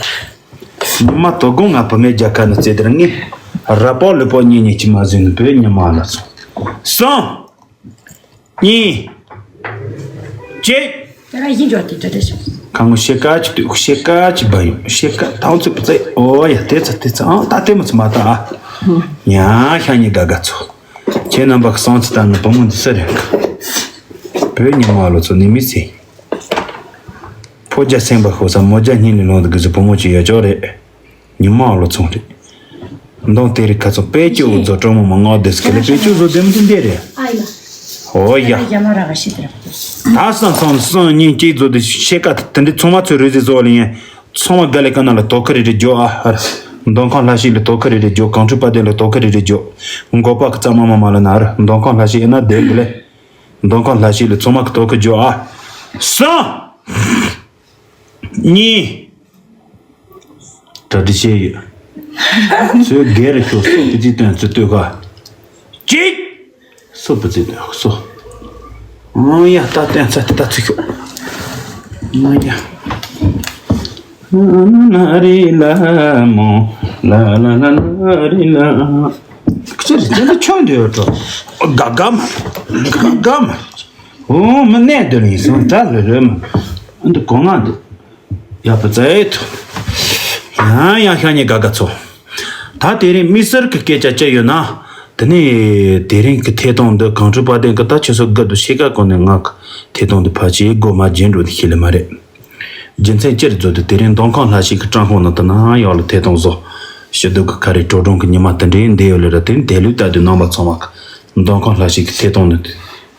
ཉི་མ་དོ་དགོང་ང་བུ་མེད་རྒྱ་ཁ་ནི་རྩེ་དེར་ངས་ར་པོ་ལུས་པོ་གཉིས་གཉིས་ཀྱི་མ་ཟིན་ནི་བོད་ཉི་མ་ལ་སོང་། སང་། གཉིས། གཅིག་ད་ག་ཡིན་འཇོག་དེ་འདྲ་འདྲ་ཞིག་ཁ་ངོ་ཤེ་ཀ་ཅི་དུ་ཤེ་ཀ་ཅི་བ་ཡོང་ཤེ་ཀ་ཐང་ཚུ་བཙེ་ཨོ་ཡ་དེ་ཚ་དེ་ཚ་ཨང་ད་དེ་མ་ཚ་མ་ད་ཨ། ཉ་ཤ་ཉི་དགའ་དགའ་ཚོ། ཁྱེད་རྣམ་པ་གི་སང་ཚི་ད་ནི་བུ་མོ་འདི་ས་རེད། བོད་ཉི་མ་ལོ་ཚོ་ནི་མི་ཚེ། ཕོ་རྒྱ་སེམས་པ་ཤོར་ས་མོ་རྒྱ་སྙིང་ལས་ལོང་དུ་གི་ཚོ་བུ་མོ་ཅིག་ཡོད་ཅོག་རེད། ཉི་མ་ལོ་ཚོང་རེད། མདོང་དེ་རིགས་ཁ་ཚོ་དཔེ་སྐྱོ་བོ་རྫོ་གྲོགས་མོ་མ་ངག་དེ་སྐད་ལ་དཔེ་སྐྱོ་བཟོ་དེ་མི་དེ་འདྲས་རེད། ཨོ་ཡ། ད་སང་སང་སང་ཉིན་གཅིག་བཟོ་དེ་ཤེ་ཀ་དེ་འདྲས་ཚང་མ་ཚོས་རེ་ཟི་བཟོ་བ་ལ་ཡིན། ཚང་མ་དགའ་ལས་ཀ་ན་ལ་དོ་ཁ་རེ་རེ་རྒྱོ་ཨ། མདོང་ཁང་ལྷ་ཤིག་ལ་དོ་ཁ་རེ་རེ་རྒྱོ་གངས་ཁྲོད་པ་དེ་ལ་དོ་ཁ་རེ་རེ་རྒྱོ། མགོ་པ་གི་རྩ་མ་མ་མ་ལ་ན་ར་མདོང་ཁང་ལྷ་ཤིག་ཨེ་ན་དེ་གི་ལེ། མདོང་ཁང་ལྷ་ཤིག་ལ་ཚང་མ་གི་དོ་ཁ་རྒྱོ་ཨ། སང་། གཉིས། གྲ་སྒྲིག་བྱས་ཡོད། ཚོས་སྒེར་རེ་ཁྱོད་སོ་པི་ཙི་སྟོན་ཚུལ་ལྟོས་ག་གཅིག་སོ་པི་ཙི་སྟོན་སོ། ཨང་ཡ་ད་སྟོན་ཚ་ད་ཚུ་ཤོག་ཨང་ཡ། ན་རི་ལ་མོ་ལ་ལ་ལ་ན་རི་ལ། ཁྱེད་རེ་ཅན་ད་ཆོས་འདི་ཡོད་འགྲོ། དགའ་དགའ་མ་དགའ་དགའ་མ། ཨོ་མི་གནས་འདི་ལ་ཡིན་སོང་ད་ལོས་ལོས་མ། འདི་གོང་ང་འདི། ཡག་པོ་བཙལ་ཐུབ། ཡང་ཡང་ཤ་ཉེ་དགའ་དགའ་ཚོ། ད་དེ་རིང་དམིགས་བསལ་གྱི་སྐད་ཆ་བཅད་ཡོད་ན། དེ་ནས་དེ་རིང་གི་ཐད་གཏོང་འདི་གངས་ཁྲོད་དཔལ་ལྡན་གྱི་ད་ཆུ་ཚོད་དགུ་དང་ཕྱེད་ཀ་གོང་ནས་ང་གི་ཐད་གཏོང་འདི་ཕལ་ཆེར་སྒོ་མ་བརྒྱབ་འགྲོ་འདི་ཤེས་ལེ་མ་རེད། རྒྱུ་མཚན་ཅི་རེད་ཟེར་དུས་དེ་རིང་མདོ་ཁམས་ལྷ་ཤིང་གི་སྤྲང་ཁོང་ནང་དུ་ནང་ཡོག་ལ་ཐད་གཏོང་བཟོ། ཕྱི་སྡོད་ཀྱི་ཁ་རེ་དྲོ་གྲོང་གི་ཉི་མ་དེ་འདྲའི་འདི་ཡོད་ལེ་ར། དེ་ནས་དེ་ལུས་ལྟ་དུས་རྣམ་པ་ཚང་མ་གི་མདོ་ཁམས་ལྷ་ཤིང་གི་ཐད་གཏོང་ནི་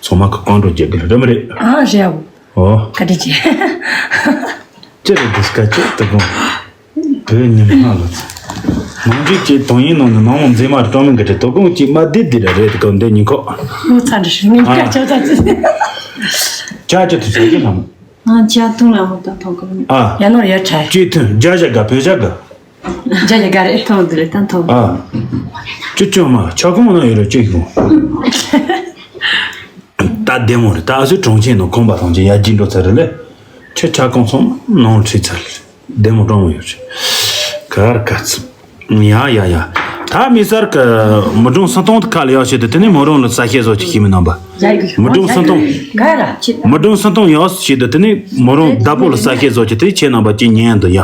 ཚང་མ་གི་བཀའ་འགྲོ་རྒྱག་གི་རེད་མ་རེད། ཨ་རེད་ཨོ། ཨོ། བཀའ་དྲིན་ཆེ། ཅི་རེད་འདི་སྐད་ཅིག་ཏུ་དགོངས། བོད་ཉི་མ་ལ། ནང་འཇུག་གི་དོན་ཡིན་ནང་ནས་ནང་མོ་མཛེས་མ་སྤྲང་མི་འགའ་རེ་དོ་དགོངས་ཀྱིས་མ་བདེ་བདེ་ར་རེད་དགོངས་འདི་ཉིན་ཁོ། ངོ་ཚ་འདྲ་ཞིག་ངས་ཨ། སྐད་ཆ་ཚ་ཚ། ཅག་ཅག་ཏུ་ཟ་གི་ལ་མོ། ང་ཇ་འཐུང་ལ་མོ་ད་ཐོག་གི་མི། ཨ། ཡ་ནོར་ཡ་ཁྲ། ཅི་འཐུང་ཇ་ཇ་དགའ་བོད་ཇ་དགའ། ཇ་ཇ་དགའ་རེད། ཐོག་འདི་རེད་ད་ཐོག་ཨ། ཅི་ཅོ་མ་ཆ་གོང་ན་ཡོད་ར་ཅི་གོང་ད་བདེ་མོ་རེད། ད་ཨ་སུ་གྲོང་ཁྱེར་ནང་ཁོམ་པ་ཐང་ཆེན་ཡར་རྒྱས་འགྲོ་ཚར་རེད་ལེ། ཁྱོད་ཆ་གང་ཚང་ནང་ཁྲིད་ཚར་རེད། བདེ་མོ་སྤྲང་མོ་ཡོད་རེད། གར་ག་ཚི། ཡ་ཡ་ཡ། ད་དམིགས་བསལ་གི་མི་གྲངས་སུམ་སྟོང་དེ་ཁ་ལ་ཡག་བྱེད་དུ་དེ་ནས་མོ་རང་ལ་ས་ཤེད་བཟོ་ཅིག་ཤེས་མི་རྣམ་པ། མི་གྲངས་སུམ་སྟོང་། མི་གྲངས་སུམ་སྟོང་ཡག་བྱེད་དུ་དེ་ནས་མོ་རང་བདག་པོ་ལ་ས་ཤེད་བཟོ་ཅིག་དེ་ཁྱེད་རྣམ་པ་ཅིག་ཉན་དུ་ཡ།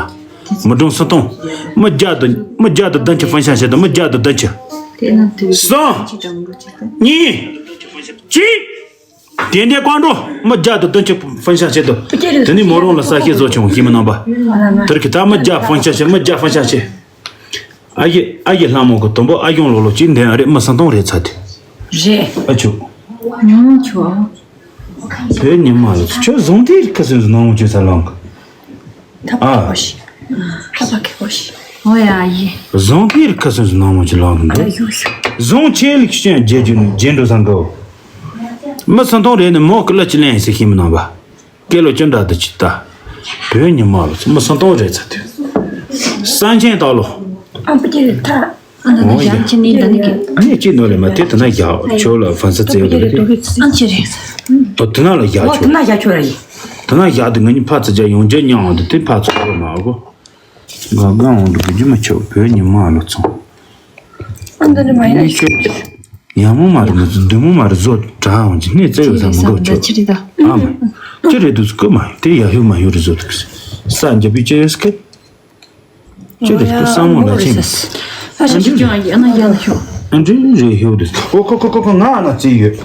མི་གྲངས་སུམ་སྟོང་། མི་བརྒྱ་དང་མི་བརྒྱ་དང་བདུན་ཅུ་ཕུན་ཤང་བྱེད་དུ་མི་བརྒྱ་དང་བདུན་ཅུ། གསུམ། གཉིས། གཅིག་དེ་འདྲའི་བཀའ་འགྲོ་མི་བརྒྱ་དང་བདུན་ཅུ་ཕུན་ཤང་བྱེད་དུ། དེ་ནི་མོ་རང་ལ་ས་ཤེད་བཟོ་བྱུང་ཤེས་མི་རྣམ་པ། དེར་གི་ད་མི་བརྒྱ་ཕུན་ཤང་བྱེད་མི་བརྒྱ་ཕུན་ཤང་བྱེད། ཨ་ཡེ་ཨ་ཡེ་ལྷ་མོ་གི་དུམ་བུ་ཨ་གཞུང་ལོ་ལོ་གཅིག་འདན་ཨ་རེད་མི་སུམ་སྟོང་རེད་ཚ་དེ། རེད། ཨ་ཆུ། ཨང་ཆུ། བོད་ཉི་མ་ལ་ཁྱོད་བཟང་དེ་རིགས་ཁ་སོན་སུ་ནང་མོ་ཁྱོད་ས་ལང་གི། ཐབ་ཨ། ཁོ་ཤི། ཐབ་ཁེ་ཁོ་ཤི། ཨོ་ཡ་ཡེ། བཟང་དེ་རིགས་ཁ་སོན་སུ་ནང་མོ་ཁྱོད་ལང་གི་འདུག་ཨ་ཡོ་ཤི། བཟང་ཆེ་ལིག་ཤན་རྒྱལ་རྒྱུ་རྒྱན་འགྲོ་སང་གོ། མི་སུམ་སྟོང་རེད་ནི་མོ་ཀི་ལ་ཅི་ལེན་ཟེར་ཤེས་མི་ནང་པ། སྐད་ལོ་ཅི་འདྲ་དུ་ཅི་ལྟ། བོད་ཉི་མ་ལ་མི་སུམ་སྟོང་རེད་ཚ་དུས། ས་མཆན་བཏགས་ལོ། ཨ་བུ་ཅི་རེད་ད། ཨ་ད་ན་ཞག་ཕྱི་ནས་ད་ནི་གི། ཨ་ནི་ཅི་ནོ་རེད་མ་དེ་ད་ན་ཞག་ཆོ་ལ་ཧྥན་ས་ཙེ་ཡོད་རེད། ཨ་ཅི་རེད། ད་ད་ན་ལ་ཞག་ཨོ་ཆོ། ད་ན་ཞག་ཆོ་ར་ཡིན། ད་ན་ཞག་དུ་ང་གཉིས་ཕ་ཚ་ཅག་ཡོང་རྒྱུ་མྱང་བ་དུ་དེ་ཕ་ཚོ་རོ་མ་གོ། ང་གང་འོང་དུ་གི་རྒྱུ་མ་ཆོ་བོད་ཉི་མ་ལ་ཚོང་། ཨ་འདི་ནི་མ་ཡིན་ན་ཆོ། ཡ་མོ་མ་རེད་མི་བདུད་མོ་མ་རེད་བཟོ་གྲྭ་འོང་གི་གནས་བཙལ་ཡོད་ས་མི་གོ་ཆོ། ཅི་རེད་ད། ཨ་མ། ཅི་རེད་དུ་སྐུ་མ་དེ་ཡ་ཧུ་མ་ཧུ་རེད་བཟོ་དུ་ས་འཇབ་པའི་ཅི་ཡོད་སྐད། ཅི་རེད་དུ་ས་མོ་ལ་ཆེན། ཨ་ཞིག་ཅི་ཡང་ཡང་ན་ཡང་ཤོ། ཨ་འདྲི་རེད་ཧུ་རེད། ཨོ་ཁོ་ཁོ་ཁོ་ཁོ་ང་ན་ཙི་ཡོད།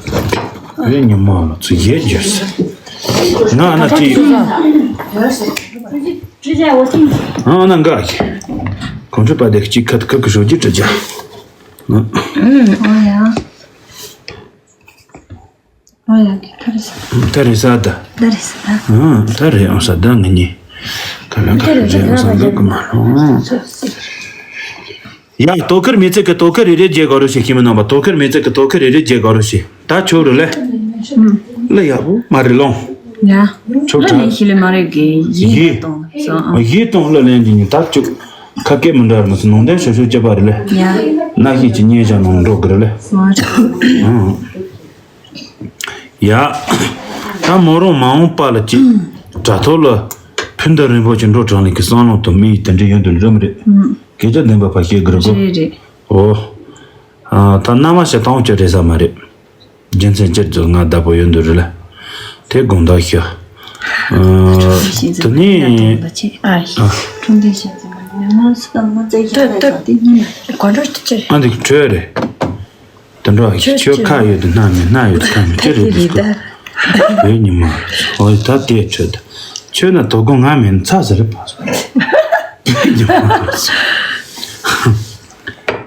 རེད་ཉི་མ་ལ་ཚུ་ཡེ་རྒྱུ་ས། ང་ན་ཙི་ཡོད། ཨ་ན་འགའ་གི། གོང་ཁྲི་པ་དེ་གཅིག་ཁ་ཁ་གི་ཞོ་ཅི་དྲི་རྒྱ། ཨོ་ཡ། ཨོ་ཡ་གི་ཐ་རི་ས། ཐ་རི་ས་ད། ཐ་རི་ས་ད། ཨ་ཐ་རི་ཨང་ས་ད་ང་ཉི། ཁ་ལ་ཁ་རི་ཨང་ས་ད་ཀུ་མ་ལོ། ཡ་དོ་ཁུར་མི་ཚེ་གི་དོ་ཁུར་རེ་རེ་རྒྱལ་དགའ་རུ་ཞིག་ཤི་མི་ནང་པ་དོ་ཁུར་མི་ཚེ་གི་དོ་ཁུར་རེ་རེ་རྒྱལ་དགའ་རུ་ཞིག་ད་ཆོ་རུ་ལེ། ལེ་ཡ་བུ་མ་རི་ལོང་། ཡ། ཆོ་ལེ་ཁྲ། ནི་ཤི་ལེ་མ་རེ་གི་ཡི་ཡི་ཡི་དང་སོ་ཨ། ཡི་དང་ལེ་ལེན་གྱི་ཉི་ད་ཆུ། ཁ་སྐད་མི་འདྲ་རུ་མ་སུ་ནང་དན་ཤོ་ཤོ་ཅེ་པ་རི་ལེ། ཡ། ན་ཤི་ཅི་ཉེ་ཞང་ནང་འགྲོ་གི་རི་ལེ། ཡ། ད་མོ་རང་མ་འོངས་པ་ལ་ཅིག་དྲ་ཐོག་ལ་ཕུན་ད་རིན་པོ་ཆེ་འགྲོ་དྲང་ལེ་གི་བསམ་བློ་དུ་མི་ཡི་དེ་འདྲ་ཡོད་འདུག་རི་མི་རེད། སྐད་ཆ་བདེན་པ་ཕ་ཤེས་གི་རི་གོ། རེད་རེད། ཨོ། ད་མནའ་མ་ཞེ་དང་ཅི་རེད་ས་མ་རེད། རྒྱུ་མཚན་ཅིར་ཚོ་ང་བདག་པོ་ཡོད་འདུག་རེད་ལ། དེ་དགོངས་དག་ཞུ། དེ་ནས། ཨ་ཁྲུང་ཏེ་ཤེས་ཚེ་མ་ནི་མ་སུ་དང་མ་ཙེ་ཤེས་ཚེ་དེ་ཉིན་ལ། གོ་འགྲོ་ཅི་ཅི། ཨ་འདི་གྲོས་རེད། དེ་འགྲོ་ཁྱོད་ཁ་ཡོད་དུ་སྣ་མེད་སྣ་ཡོད་དུ་ཁ་མེད་ཅི་རེད་འདུག་སྐོར། བོད་ཉི་མ། ཨོ་ད་དེ་ཁྲོད་དུ། ཁྱོད་ན་དོ་དགོང་ང་མེད་ན་ཚ་ཟེར་རེད་པ། བོད་ཉི་མ།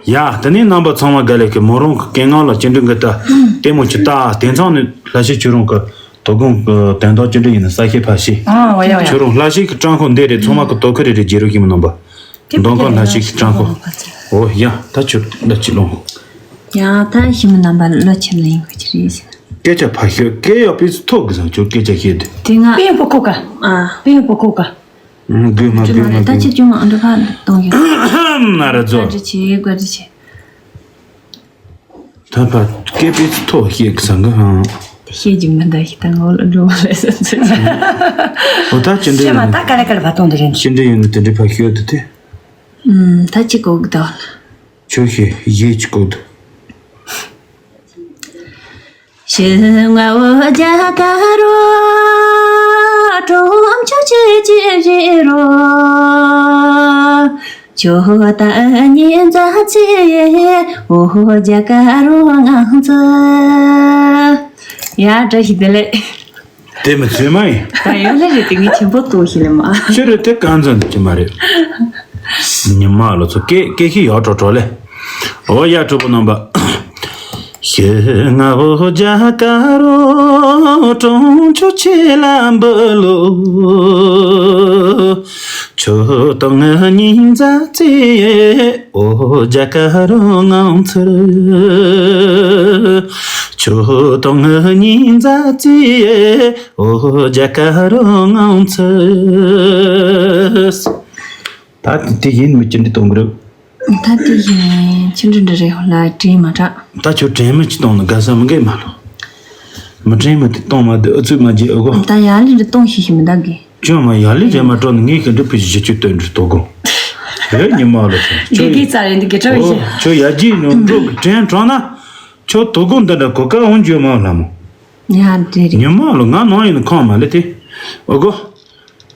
ཡ་དེ་ནས་རྣམ་པ་ཚང་མ་དགའ་ལེ་གི་མོ་རང་གི་སྐད་ངག་ལ་ཅི་འདྲ་གི་ད་ལྟད་མོ་ཅི་ལྟ་དེང་སང་ནི་ལྷ་ཤེས་ཁྱོད་རང་གི་དོ་དགོང་གི་དོན་དག་ཅི་འདྲ་ཡིན་ན་ས་ཤེས་ཕ་ཤེས། ཨ་ཝ་ཡ་ཝ་ཡ། ཁྱོད་རང་ལྷ་ཤེས་ཀྱི་སྤྲང་ཁོ་འདི་རེད་ཚང་མ་གི་དོ་ཁུར་རེ་རེ་བརྗེ་རོགས་ཀྱི་མི་རྣམ་པ། མདོ་ཁམས་ལྷ་ཤེས་ཀྱི་སྤྲང་ཁོ། ཨོ་ཡ་ད་ཁྱོད་ལ་ཅི་ལོང་། ཡ་ད་ཤི་མི་རྣམ་པ་ལོ་ཆེན་ལ་ཡིན་གི་ཅི་རེད་ཟེར། སྐད་ཆ་ཕ་ཤོད་སྐད་ཡག་པས་ཐོག་གི་བཟང་ཁྱོད་སྐད་ཆ་བཤད་དེ། དེ་ང་པེན་པོ་ཁོ་ཀ་ཨ་པེན་པོ་ཁོ་ཀ་དགོས་མ་དགོས་མ་ད་དགོས་ཅི་ཅུང་ཨ་འདྲ་ཁ་གཏོང་གི་ན་ར་ཛོ། བཀའ་དྲིན་ཆེ་བཀའ་དྲིན་ཆེ། ད་ཕ་སྐད་པའི་ཐོག་བཤད་གི་བཟང་གི་ཧང་། བཤད་རྒྱུ་མི་འདའ་ཞིག་ད་ངོ་ལ་འགྲོ་བ་ལས་སོ་ཚོད། ཨོ་ད་ཅི་འདྲ་ཤེས་མ་ཡོད་ད་ན་ག་རེ་ག་རེ་བ་གཏོང་དེ་རེད། ཅི་འདྲ་ཡོད་ན་དེ་འདྲ་ཕ་ཤོད་དེ་དེ། ཨུམ་ད་ཅི་གོ་གི་ད་བ་ལ། ཁྱོད་ཤེས་ཡིད་ཅི་གོ་དུ། ཤི་ང་འོ་ཇ་ཀ་རོ། ཀྲུང་ཆོས་ཆེ་ཆེ་རེ་རོ། ཆོས་དང་ཉིན་མཛའ་ཚེ་འོ་རྒྱ་གར་ངང་ཚུལ། ཡ་བཀྲ་ཤིས་བདེ་ལེགས། དེ་མི་ཚོད་མ་ཡིན། ད་ཡོད་ལེ་རེད་དེ། ངས་ཆེན་པོ་གཏོང་ཤི་ལེ་མ། ཕྱི་རུ་དེ་གང་ཚོད་འདུག་གི་མ་རེད། ཉི་མ་ལོ་ཚོ་སྐད་སྐད་ཤི་ཡག་འགྲོ་འགྲོ་ལེ། འོ་ཡ་གྲོགས་པོ་རྣམ་པ། ཞེ་ང་བོ་རྒྱ་གར་རོ་ཀྲུང་ཆོས་ཆེ་ལ་འབུལ་ལོ། ཆོས་དང་ཉིན་མཛའ་ཚེ་འོ་རྒྱ་གར་རོ་ངང་ཚུལ། ཆོས་དང་ཉིན་མཛའ་ཚེ་འོ་རྒྱ་གར་རོ་ངང་ཚུལ། ད་དེ་ཡིན་མི་ཅི་འདྲི་གཏོང་གི་རེད། ད་དེ་ཡིན་ཆི་འདྲི་འདྲི་རེད་ལ་དྲིས་མ་དྲག་ད་ཁྱོད་དྲན་མི་ཅི་གཏོང་ན་དགའ་ས་མི་འགས་མ་ལོ། མི་དྲན་མི་དེ་གཏོང་མ་དེ་ཨུ་ཚུགས་མ་བརྗེད་ཨུ་གོ། ད་ཡར་ལི་འདྲི་གཏོང་ཤི་ཤི་མི་འདུག་གི་ཅོ་མ་ཡར་ལི་རེ་མ་སྤྲོ་ན་ངས་གི་འདྲི་ཕི་ཞི་ཞི་ཅུ་སྟོན་འདྲི་དོ་གོ། ཨེ་ཉི་མ་ལོ་ཁྱོད་དགེ་རྒན་རྩ་རེད་འདི་གི་ཅོ་ཡི་ཤི། ཁྱོད་ཡར་རྒྱས་ནོ་འགྲོ་གི་དྲན་དྲོ་ན། ཁྱོད་དོ་གོ་འདི་འདྲ་གོ་ཀ་འོང་རྒྱུ་མ་ལ་མོ། ཡ་འདྲི་རེད། ཉི་མ་ལོ་ང་ནང་ཡིན་ཁོང་མ་ལི་དེ། ཨུ་གོ།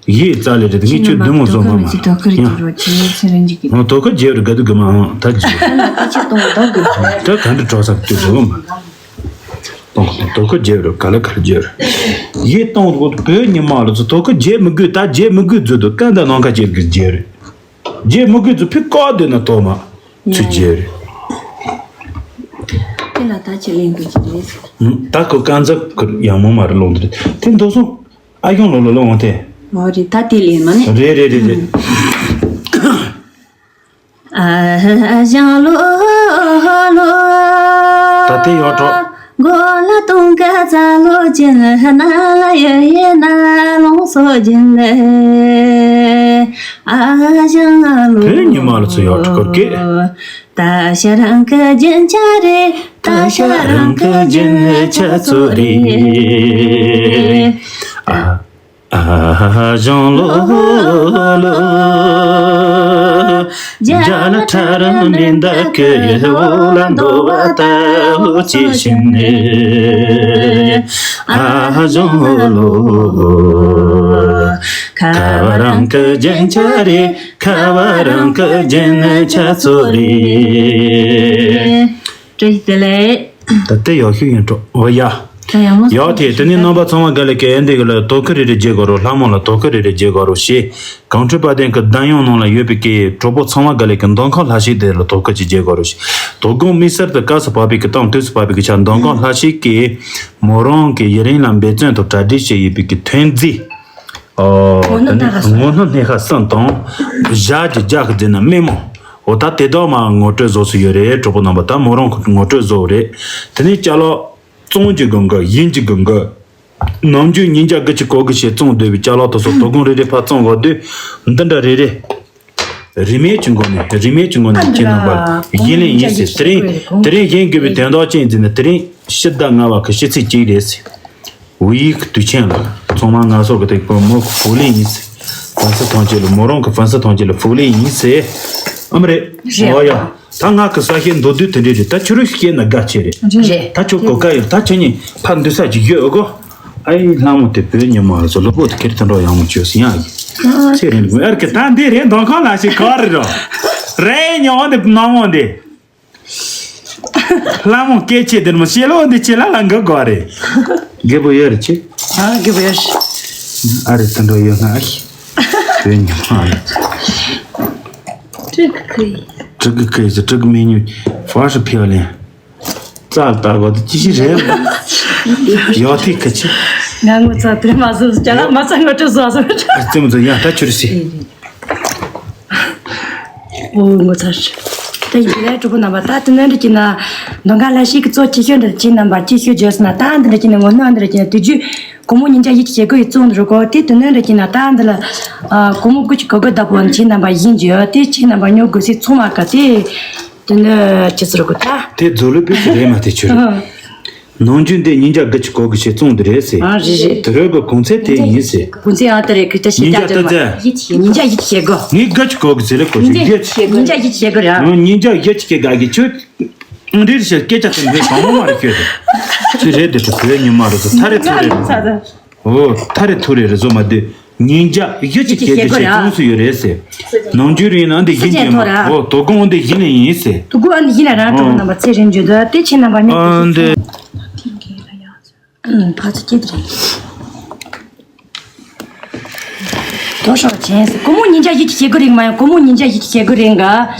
ཡིད་རྩ་ལས་རེད་ངས་ཁྱོད་བདུན་མོ་བཟོ་མ་མ། ཡང་། དོ་ཁུར་གྱི་རོ་ཁྱེད་ཚེ་རིང་གི་ཨོ་དོ་ཁུར་རྒྱལ་རུ་ག་དུ་གི་མ་ཨང་ད་རྒྱལ། ད་ཁྱེད་གཏོང་དོ་གི་ད་ག་འདྲ་གྲོགས་ས་དུ་བཟོ་མ། གཏོང་དོ་ཁུར་རྒྱལ་རུ་ག་ལ་ག་ལ་རྒྱལ་རུ། ཡིད་གཏོང་དུ་བོད་ཉི་མ་ལ་ཚོ་དོ་ཁུར་རྒྱལ་མི་དགོས་ད་རྒྱལ་མི་དགོས་བཟོ་དུ་ཀ་འདའ་ནང་ཁ་རྒྱལ་གི་རྒྱལ་རུ། རྒྱལ་མི་དགོས་ཚོ་ཕི་ཀོ་དུ་ན་དོ་མ། ཚུ་རྒྱལ་རུ། དེ་ལ་ད་ཁྱེད་ལེན་དགོས་ཀྱི་རེད། ད་ཁོ་ཀ་འཛབ་ཁུར་ཡང་མོ་མ་རེད་ལོང་དུ་རེད་དེ་འདོ་སོང་། ཨ་ཡོང་ལོ་ལོ་ལོ་འོང་ཐེ། འོ་རེད་ད་དེ་ལས་མ་ནི། རེད་རེད་རེད་རེད། ཨ་ཞང་ལོ་ལོ། ད་དེ་ཡོད་འགྲོ། མགོ་ལ་གཏོང་ཀ་ཙ་ལོ་ཅན་ན་ལ་ཡོད་ཡེ་ན་ལོང་སོ་ཅན་ལེ། ཨ་ཞང་ལོ། བོད་ཉི་མ་ལ་ཚོ་ཡོད་འགྲོ་སྐོར་སྐད། ད་ཤ་རང་གི་རྒྱན་ཆ་རེད། ད་ཤ་རང་གི་རྒྱན་ཆ་ཚོ་རེད། ཨ་ཨ་ཞང་ལོ་ལོ། རྒྱ་ལ་ཁྲ་རང་མི་འདའ་གི་འོ་ལ་འདོ་བ་ད་འོ་ཅི་བཞིན་ནས། ཨ་ཞང་ལོ། ཁ་བ་རང་གི་རྒྱན་ཆ་རེད། ཁ་བ་རང་གི་རྒྱན་ཆ་ཚོ་རེད། བཀྲ་ཤིས་བདེ་ལེགས། ད་ལྟ་ཡག་ཤོས་ཡིན་འགྲོ་འོ་ཡ། ད་ཡག་མོ་ཡག་དེ་དེ་ནི་རྣམ་པ་ཚང་མ་ག་ལེ་གེ་ཨེ་འདི་གི་ལ་དོ་ཁུ་རེ་རེ་རྒྱལ་དགོ་རོ། ལྷ་མོ་ལ་དོ་ཁུ་རེ་རེ་རྒྱལ་དགོ་རོ་ཞེས་གངས་ཁྲོད་དཔལ་ལྡན་གི་གདན་ཡོངས་ནང་ལ་ཡོད་པའི་གི་གྲོགས་པོ་ཚང་མ་ག་ལེ་གི་མདོ་ཁམས་ལྷ་ཤིག་དེ་ལ་དོ་ཁུ་ཅིག་རྒྱལ་དགོ་རོ་ཞེས། དོ་དགོང་དམིགས་བསལ་དུ་སྐབས་སུ་བབས་པའི་གི་དང་དུས་སུ་བབས་པའི་གི་ཆ་མདོ་ཁམས་ལྷ་ཤིག་གི་མོ་རང་གི་ཡི་རིང་ལ་འབད་བརྩོན་དང་གྲ་སྒྲིག་བྱས་ཡོད་པའི་གི་ཐོན་རྫས། ཨོ། ངོ་ནོ་ད་ག་ས། ངོ་ནོ་སྣེ་ཁ་གསུམ་དང་། ཞྭ་གི་རྒྱ་གི་རྫས་ན་སྨན་མོ། འོ་ད་དེ་དག་མ་ངོ་སྤྲོད་བཟོ་སུ་ཡོད་རེད། གྲོགས་པོ་རྣམ་པ་ད་མོ་རང་ཁོ་ངོ་སྤྲོད་བཟོ་རེད། དེ་ནས་ཅ་ལག་བཙོང་གི་དགོན་གི་ཡིན་གྱི་དགོན་གི། ནམ་རྒྱུན་ཉིན་རྒྱ་དགུ་གཅིག་གོ་གི་བྱས་བཙོང་སྡོད་པའི་ཅ་ལག་དེ་ཚོ་དོ་དགོང་རེ་རེ་ཕར་བཙོང་གོ་དུས་འདི་འདྲ་རེ་རེ། རིན་མེད་ཀྱི་སྒོ་ནས་རིན་མེད་ཀྱི་སྒོ་ནས་ཁྱེད་རྣམ་པ་ལ་ཡིན་ལེ་ཡིན་ཟེར། དེ་རིང་དེ་རིང་ཡིན་དགོས་པའི་དོན་དག་ཅི་ཡིན་ཟེར་ན་དེ་རིང་ཕྱི་ཟླ་ལྔ་བ་གི་ཕྱི་ཚེས་གཅིག་རེད་ཟེར། ཝི་ཡིག་དུས་ཆེན་ལ་ཚང་མ་ང་ཚོ་གི་དེ་བུ་མོ་གི་ཕུག་ལེན་ཡིན་ཟེར། ཧྥན་སི་ཐང་ཆེ་ལ་མོ་རང་གི་ཧྥན་སི་ཐང་ཆེ་ལ་ཕུག་ལེན་ཡིན་ཟེར། ཨམ་རེད། རེད། འོ་ཡ། ད་ང་གི་ས་ཤེས་མདོ་དུས་དེ་འདྲས་རེད། ད་ཁྱོད་རང་ཤེས་ན་དགའ་ཆེ་རེད། རེད། ད་ཁྱོད་གོ་ཀ་ཡོད། ད་ཁྱོད་གཉིས་ཕར་འདུས་ས་ཅིག་ཡོད་ཨོ་གོ། ཨ་ཡི་ལྷ་མོ་དེ་བོད་ཉི་མ་ལ་ཚོ་ལོ་པོ་དེ་ཁེར་དེ་འགྲོ་ཡང་མོ་བཅོས་སི་ཡང་ཡིན། ཚེ་རིང་ལུགས་ཨར་གི་ད་འདི་རེད། མདོ་ཁམས་ལ་ཞིག་ག་རེ་རོ། རེད་ཉོ་འདི་ནང་མོ་འདི། ལྷ་མོ་སྐད་ཆེ་དེར་མོ་ཤེས་ལོ་འདི་ཆེ་ལ་ལ་འགི་དགོས་རེད། རྒད་པོ་ཡོད་རེད་ཆེ། ཨ་རྒད་པོ་ཡོད་རེད། ཨ་རེད་དེ་འགྲོ་ཡོད་ང་ཨ་ཤི། བོད་ཉི་མ་ལ། ཀྲི་གི་ཀི་ཡི། ཀྲི་གི་ཀི་ཡི་ཀྲི་གི་མེ་ཉུ་ཧྥ་ཧྲི་ཕི་ཡ་ལེན། རྩ་ལྟ་བ་དེ་ཅི་ཞིག་རེད། ཡོ་ཐིག་གི་ཆེ། ང་ངོ་ཚ་དེ་མ་བཟོ་ཅ་ལག་མ་ཚ་ངོ་སྤྲོད་བཟོ་བཟོ། ཨ་རྩེ་མོ་ཚོ་ཡང་ད་ཆུ་རུ་སི། ཨོ་ངོ་ཚ་ཤི། ད་ཡིན་པའི་གྲོགས་པོ་རྣམ་པ་ད་དེ་ནོ་འདྲ་གྱི་ན། མདོ་ཁམས་ལྷ་ཤིག་གི་གཙོ་ཆེ་ཤོས་འདྲ་ཅི་རྣམ་པ་ཅི་ཤོད་བརྗོད་ཟེར་ན་ད་འདི་འདྲ་གྱི་ན་ངོ་ནོ་འདི་འདྲ་གྱི་ན་དུས་རྒྱུན་གོང་མོ་ཉིན་ཅག་ཡིད་ཀྱི་བྱེད་སྒོ་ཡི་བཙོང་འདྲ་གོ་དེ་དེ་ནོ་འདྲ་གྱི་ན་ད་འདི་ལ། གོང་མོ་དགུ་ཅིག་གོ་དགོས་ད་པོ་ཅི་རྣམ་པ་ཡིན་རྒྱུ་དེ་ཅི་རྣམ་པ་ཉོ་དགོས་སི་ཚོང་མ་ག་དེ། དེ་ནོ་ཅི་ཟེར་གོ་ད། དེ་རྫོ་ལུ་པི་ཅི་རེད་མ་དེ་ཆུ་རེད། ནང་རྒྱུན་དེ་ཉིན་རྒྱ་དགུ་ཅིག་གོ་གི་ཞེས་བཙོང་དེ་རེད་ཟེར། ཨ་རེད་རེད། དེ་རོལ་གི་གོང་ཚད་དེ་ཡིན་ཟེར། གོང་ཚད་ཨ་དེ་རེད་གི་ད་ཞིབ་ཉིན་རྒྱ་ལྟ་ཚེ། ཉིན་རྒྱ་ཡིད་ཀྱི་བྱེད་སྒོ། ངས་དགུ་ཅིག་གོ་གི་ཟེར་རེད་གོ་ཞིག་ཉིན་རྒྱ་ཡིད་ཀྱི་བྱེད་སྒོ། ཉིན་རྒྱ་ཡིད་ཀྱི་བྱེད་སྒོ་རེད། ཨ་ཉིན་རྒྱ་ཡིད་ཀྱི་དགའ་གི་ཆུ། འདིར་ཞེས་སྐད་ཆ་དེ་འདྲའི་གང་མང་མ་རེད་ཁྱོད་དེ། ཚུལ་རེད་དེ་ཚོ་བོད་ཉི་མ་རེད་ཚོ་ཐ་རེ་ཚོ་རེད། ཨོ་ཐ་རེ་ཐུ་རེ་རེ་བཟོ་མ་དུས། ཉིན་ཞག་བཞི་གཅིག་བྱེད་དགོས་ཞེས་གསུངས་སུ་ཡོད་རེད་ཟེར། ནང་ཆོས་རིང་ནང་འདི་བཞིན་གྱི་མ་ཨོ་དོ་དགོང་འདི་བཞིན་ལས་ཡིན་ཟེར། དུ་གུ་ཨ་འདི་བཞིན་ལ་རང་གྲོགས་རྣམ་པ་ཚེ་རིང་བརྗོད་འདུག་དེ་ཆེ་རྣམ་པ་ནི། ཨ་འདི། ཕ་ཚོ་སྐྱིད་རེད། དོ་ཤོག་ཆེན་ཟེར་ཀོ་མོ་ཉིན་ཞག་བཞི་གཅིག་བྱེད་དགོས་རིང་མ་ཡང་ཀོ་མོ་ཉིན་ཞག་བཞི་གཅིག་བྱེད་དགོས་རིང་ག་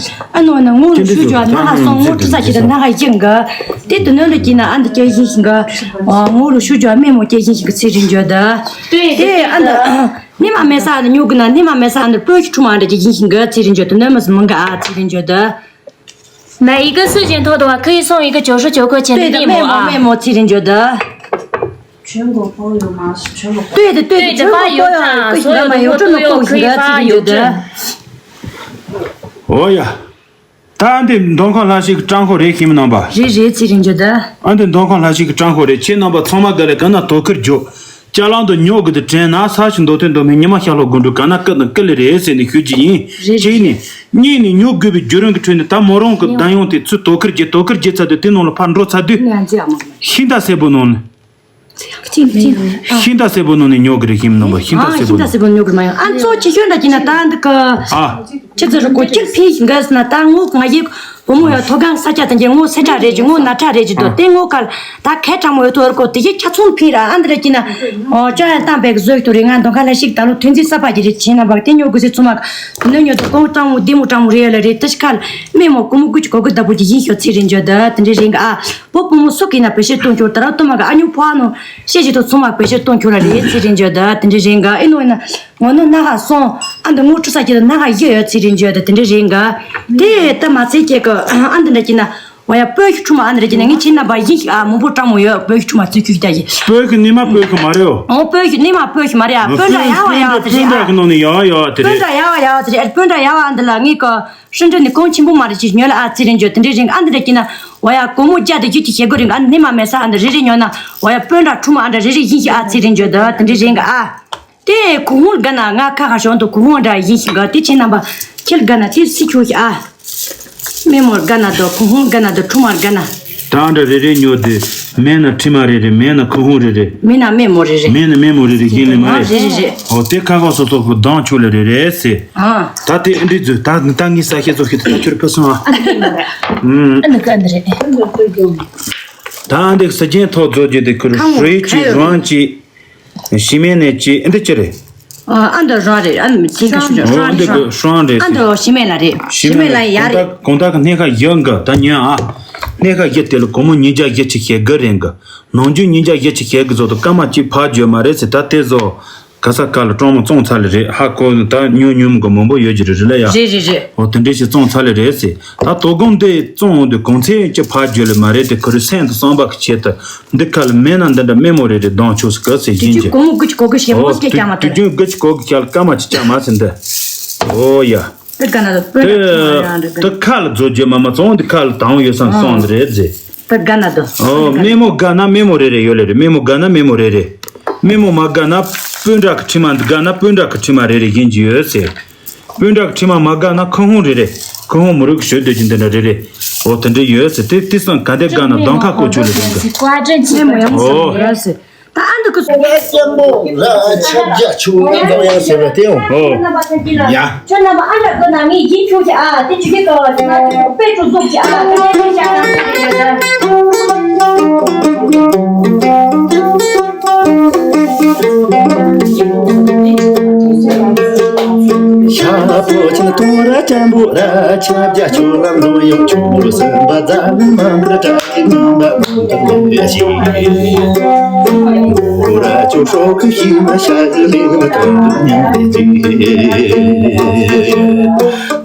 ཨ་ནོ་ན་ངོ་ལ་ཤུ་ཇོ་ན་ཧ་སོང་ངོ་ཁྲི་ས་ཁྱེད་ན་ཧ་ཡིན་ག་དེ་དུ་ནོ་ལ་གྱིན་ན་ཨ་འདི་སྐྱེ་བཞིན་ཞིང་ག་ངོ་ལ་ཤུ་ཇོ་མེ་མོ་སྐྱེ་བཞིན་ཞིང་ག་ཚེ་རིང་བརྗོད་ད། དེ་ཨ་འདི། ནི་མ་མེ་ས་ནི་ཉོ་གི་ན་ནི་མ་མེ་ས་ནི་སྤོས་ཀྱི་ཁྲུ་མ་འདྲ་གི་ཡིན་ཞིང་གི་ཚེ་རིང་བརྗོད་དུ་ནི་མ་སི་མང་གི་ཨ་ཚེ་རིང་བརྗོད་དུ། 每一个事情都对我可以送一个九十九块钱的面膜啊。对的，面膜，面膜，ཚེ་རིང་བརྗོད་དུ། 全国包邮吗？是全国包邮。对的，对的，对的，全国包邮啊，发邮站，所有的货都有，可以发邮站。 ཨོ་ཡ། ད་འདི་མདོ་ཁམས་ལྷ་ཤིག་གི་ཀྲང་ཧོ་རེད་ཁྱིམ་རྣམ་པ། རེད་རེད་ཚེ་རིང་བརྗོད་དུ། ཨ་འདི་མདོ་ཁམས་ལྷ་ཤིག་གི་ཀྲང་ཧོ་རེད་ཁྱེད་རྣམ་པ་ཚང་མ་དགའ་ལས་ག་ན་དོ་ཁུར་རྒྱོ། ཅ་ལང་དུ་ཉོ་དགོས་དུ་དྲན་ན་ས་ཞིག་མདོ་ཐོན་མདོ་མི་ཉི་མ་ཤར་ལྷོ་དགོན་འགྲུལ་ག་ན་སྐུ་དང་སྐུ་ལས་རེད་ཟེར་ནས་ཞུ་རྒྱུ་ཡིན། རེད་གཅིག་ནས། གཉིས་ནས་ཉོ་དགོས་པའི་བརྒྱུད་རིམ་གྱི་ཁྲོད་ནས་ད་མོ་རང་གི་བདམས་ཡོང་དེ་ཚུར་དོ་ཁུར་རྒྱག་དོ་ཁུར་རྒྱག་ཚར་དུས་དེ་ནང་ལ་ཕར་འགྲོ་ཚར་དུས། ཤིང་རྟ་སེར་པོ་ནང་ནས། ཤིང་རྟ་སེར་པོ་ནང་ནས་ཉོ་གི་རེད་ཁྱིམ་རྣམ་པ་ཤིང་རྟ་སེར་པོ་ནང་། ཤིང་རྟ་སེར་པོ་ནང་ནས་ཉོ་གི་རེད་མ་ཡང་ཨ་ཚོ་ཆེ་ཤོས་འདྲ་གྱི་ན་ད་འདི་ཀ་ཨ། ཁྱེད་ཚོ་རུ་གོ་ཁྱེར་ཕིན་ཞིང་ག་ཟེར་ན་ད་ངོ་ང་ཡི་བུ་མོ་ཡ་ཐོ་གང་ས་ཆ་དང་གྱི་ངོ་སེ་ཁྲ་རེད་ཀྱི་ངོ་ན་ཁྲ་རེད་ཀྱི་འདུག་དེ་ངོ་ག་ད་ཁའི་ཁྲ་མོ་ཡོད་ཐོ་རུ་གོ་དེ་ཡི་ཁྱ་ཚོང་ཕིན་ར་ཨ་འདི་ར་གྱི་ན་ཨོ་ཅོ་ཡ་ཏང་བེག་བཟོས་ཐུ་རེ་ང་འདོན་ཁ་ལ་ཞིག་ད་ལོ་ཐོན་རྫས་གསར་པ་གྱི་རེད་ཆེ་ན་བག་དེ་ཉོ་དགོས་སེ་ཚོ་མ་ག་ནོ་ཉོ་དོ་ཀོང་ཀྲང་མོ་དེ་མོ་ཀྲང་མོ་རེད་ཡ་ལ་རེད་ད་ཤི་ཁ་ལ་མེ་མོ་ཀོ་མོ་ཀུ་ཅི་གོ་གི་ད་བུ་གྱི་ཡིན་ཤོ་ཚེ་རིང་བརྗོད་ད་དེ་འདྲ་རེད་ག་ཨ། བུ་བུ་མོ་སུ་གིས་ན་བེད་སྤྱོད་གཏོང་ཁྱོད་ད་ར་ཏོ་མ་ག་ཨ་ཉུ་ཕོ་ཨ་ནོ་ཤེས་བཞིན་དུ་ཚོ་མ་བེད་སྤྱོད་གཏོང་ཁྱོད་ལ་རེད་ཚེ་རིང་བརྗོད་ད་དེ་འདྲ་རེད་ག་ཨེ་ནོ་ཡིན་ན། ངོ་ནོ་སྣ་ཁ་སོང་། ཨ་འདི་ངོ་ཁྲུ་ས་ཁྱེད་ལ་སྣ་ཁ་ཡོད་ཡོད་ཚིག་རིན་བརྗོད་དེ་དེ་འདྲ་རེད་འགའ། དེ་ལྟ་མ་ཚད་ཀྱི་ཀ་ཨ་འདི་འདྲ་ཀྱི་ན། འོ་ཡ་སྤོས་ཤིག་ཁྲུ་མ་ཨ་འདི་འདྲ་ཀྱི་ན་ངས་ཁྱེད་རྣམ་པ་ཡིན་ཞིག་ཨ་མང་པོ་སྤྲང་མོ་ཡོད་སྤོས་ཤིག་ཁྲུ་མ་ཚིག་ཁྱུ་ཀྱི་ད་ཡི། སྤོས་ཤིག་ནི་མ་སྤོས་ཤིག་མ་རེད་འོ། འོ་སྤོས་ཤིག་ནི་མ་སྤོས་ཤིག་མ་རེད་ཨ་སྤོས་འདྲ་ཡ་བ་ཡ་བ་དེ་རེད་ཨ། སྤོས་འདྲ་ཡ་བ་ཡ་བ་དེ་རེད་སྤོས་འདྲ་ཡ་བ་ཡ་བ་དེ་རེད་སྤོས་འདྲ་ཡ་བ་ཨ་འདི་ལ་ངས་ཀ་ཧྲིན་ཀྲིན་ནི་གོང་ཆེན་པོ་མ་རེད་ཅིག་ཉོས་ལ་ཨ་ཚིག་རིན་བརྗོད་དེ་འདྲ་རིང་ཨ་འདི་འདྲ་ཀྱི་ན། འོ་ཡ་སྒོར་མོ་བརྒྱ་དང་བརྒྱད་ཅུ་བྱེད་དགོས་རིང་ཨ་ནི་མ་མེད་ས་ཨ་འདི་རེ་རེ་ཉོས་ན། འོ་ཡ་སྤོས་འདྲ་ཁྲུ་མ་ཨ་འདྲ་རེ་རེ་ཡིན་ཞིག་ཨ་ཚིག་རིན་བརྗོད་དེ་འདྲ་རིང་ཨ། དེ་གུང་ཧོང་དགའ་ན་ང་ཁ་ཁ་ཞོན་དུ་གུང་ཧོང་འདྲ་ཡིན་ཞིག་ག་དེ་ཁྱེད་རྣམ་པ་ཁྱེད་དགའ་ན་དེ་སི་ཁྱོ་ཞིག་ཨ། མེ་མོར་དགའ་ན་དོ་གུང་ཧོང་དགའ་ན་དོ་ཁྲུ་མར་དགའ་ན། ད་འདྲ་རེ་རེ་ཉོ་དེ་མེད་ན་ཁྲི་མ་རེ་རེ་མེད་ན་གུང་ཧོང་རེ་རེ། མེད་ན་མེ་མོ་རེ་རེ། མེད་ན་མེ་མོ་རེ་རེ་ཡིན་ལེ་མ་རེད། རེ་རེ་རེ། ཨོ་དེ་ཁ་ཁ་སོ་སོ་གི་གདང་ཆུ་ལ་རེ་རེ་ཟེ། ཨ། ད་དེ་ཨ་འདྲི་ཛུ་ད་ད་ངའི་ས་ཤེ་ཚོ་ཤེ་ད་ཁྱོར་ཕེ་སོང་ཨ། ཨ་ནི་ག་འདི་རེད། ད་འདི་ས་ཆེན་ཐོག་རྫོགས་རྒྱུ་དེ་ཁུར་ཧྲུའི་ཅི་རང་ཅི། ཞི་མེ་ནས་ཅི་ཨེ་འདི་ཅི་རེད། ཨ་འདི་རང་རེད་ཨ་ནི་ཐིང་ཁ་ཤུ་རང་རང་འདི་གི་ཧྲང་རེད། ཨ་འདི་ཞི་མེ་ལ་རེད། ཞི་མེ་ལ་ཡ་རེད། གོང་ཐག་གི་སྣེ་ཁ་བཞི་འགི་ད་ཉོན་ཨ། སྣེ་ཁ་བཞི་དེ་ལ་སྒོར་མོ་ཉིས་བརྒྱ་བཞི་བཅུ་ཞེ་དགུ་རེད་འགི། ནང་རྒྱུ་ཉིས་བརྒྱ་བཞི་བཅུ་ཞེ་དགུ་ཟོ་དུ་སྐར་མ་གཅིག་ཕར་བརྗོད་མ་རེད་ཟེར་ད་དེ་ཟོ། ག་ས་ག་ལ་ཀྲོང་མོ་བཙོང་ཚར་ལེ་རེད་ཧ་གོ་ད་ཉོ་ཉོམ་གི་མང་པོ་ཡོད་ཀྱི་རེད་རེད་ལ་ཡ། རེད་རེད་རེད། འོ་དེ་འདྲས་ཞིག་བཙོང་ཚར་ལེ་རེད་ཟེར། ད་དོ་དགོང་འདི་བཙོང་འོང་དུས་གོང་ཚད་ཅི་ཕར་བརྗོད་ལེ་མ་རེད་དེ་ཁོ་རེ་སེམས་དང་བསམ་པ་གི་ཆེད་དུ་འདི་ཁ་ལ་མེད་ན་འདི་འདྲ་མེ་མོ་རེ་རེ་གདོང་ཆུག་སི་ཀ་ཟེར་དུས་ཡིན་རྒྱུ་གི། གོང་མོ་དགུ་ཅིག་གོ་གི་ཞེ་མོ་ཨོ་སྐད་དུས་ཀྱང་མ་དུས་ཐལ། རྒྱུན་དགུ་ཅིག་གོ་གི་ཁྱ་ལ་སྐར་མ་ཅིག་ཀྱང་མ་ཟིན་འདི། ཨོ་ཡ། དེ་ག་ན་དུ་དཔོན་དེ་ར་ཁྱི་མ་ཡང་རེད་དེ་ག་ཁ་ལ་རྫོ་རྒྱུ་མ་མ་བཙོང་འདི་ཁ་ལ་དང་ཡོད་སང་སོང་འདི་རེད་ཟེར། དེ་ག་ན་དུ། ཨོ་མེ་མོ་དགའ་ན་མེ་མོ་རེ་རེ་ཡོད་ལེ་རེད་མེ་མོ་དགའ་ན་མེ་མོ་རེ་རེ། མེ་མོ་མ་དགའ་ན་སྤུན་ཀྲག་གི་ཁྲི་མ་འདི་དགའ་ན་སྤུན་ཀྲག་གི་ཁྲི་མ་རེ་རེ་ཡིན་གྱི་ཡོད་ཟེར། སྤུན་ཀྲག་ཁྲི་མ་མ་དགའ་ན་ཁུ་ཧུང་རེ་རེ། ཁུ་ཧུང་མུ་རུག་ཞོད་སྡོད་ཀྱི་འདི་འདྲ་རེ་རེ། འོ་དེ་འདྲ་ཡོད་ཟེར་དེ་དེ་སང་ག་འདྲ་དགའ་ན་གདོང་ཁ་བསྐོ་བཅུག་ལ་འདི་འདྲ། ཨོ། ད་ཨ་འདི་ཀུ་སུ། ང་སྐྱེན་པོ་ལ་ཆབ་རྒྱ་ཆུ་ལ་འདོགས་ཡང་ཟེར་བ་དེ་འོ། ཨོ། ཡ། ཁྱོད་རྣམ་པ་ཨ་འདྲ་དགོས་ན་ངས་ཡིན་ཆོག་གི་ཨ་དེ་ཆུ་གི་ཀ་བ་དེ་ན་དཔེ་ཀྲུ་ཟུག་གི་ཨ་དེ་ནས་ཤ་ན་ཟེར་གི་རེད་ད། ཤ་པོ་ཆེན་ཏུ་ར་ཅན་པོ་ར་ཆ་བརྒྱ་ཆུ་ལམ་འགྲོ་ཡོང་ཆུ་སེམས་པ་རྫ་ལམ་མ་འདྲ་དྲ་ཁྱིམ་པ་མ་འདུག་ལེ་ཞིག་ར་ཅོ་ཧྲོ་ཁི་ཤི་མ་ཤ་གི་ལིང་ལ་ཐོན་འདུག་ཉམས་ཏེ་ཅིག་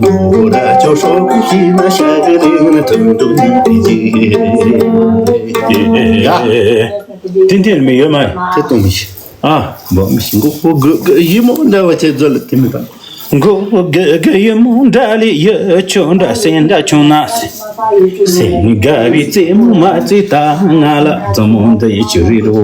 ལོ་ར་ཅོ་ཧྲོ་ཁུ་ཤི་ན་ཤ་གི་རིང་ན་ཐུང་ཐུང་ནི་ཏི་ཅི། ཡ། ཏན་ཏན་མི་ཡོད་མ་ཡིན། ཏེ་ཏུང་མི་ཤི། ཨ། འབོ་མི་ཤི་མགོ་པོ་གུ་གུ་ཡི་མོ་འདྲ་བ་ཆེ་ཛོ་ལ་ཏི་མི་པ། མགོ་པོ་གུ་གུ་ཡི་མོ་འདྲ་ལི་ཡི་ཆོ་འདྲ་སེ་འདྲ་ཆུང་ན་སེ། སེ་ནི་ག་བི་ཙེ་མོ་མ་ཙེ་ད་ང་ལ་ཙོ་མོ་འདི་ཡི་ཆུ་རི་རོ།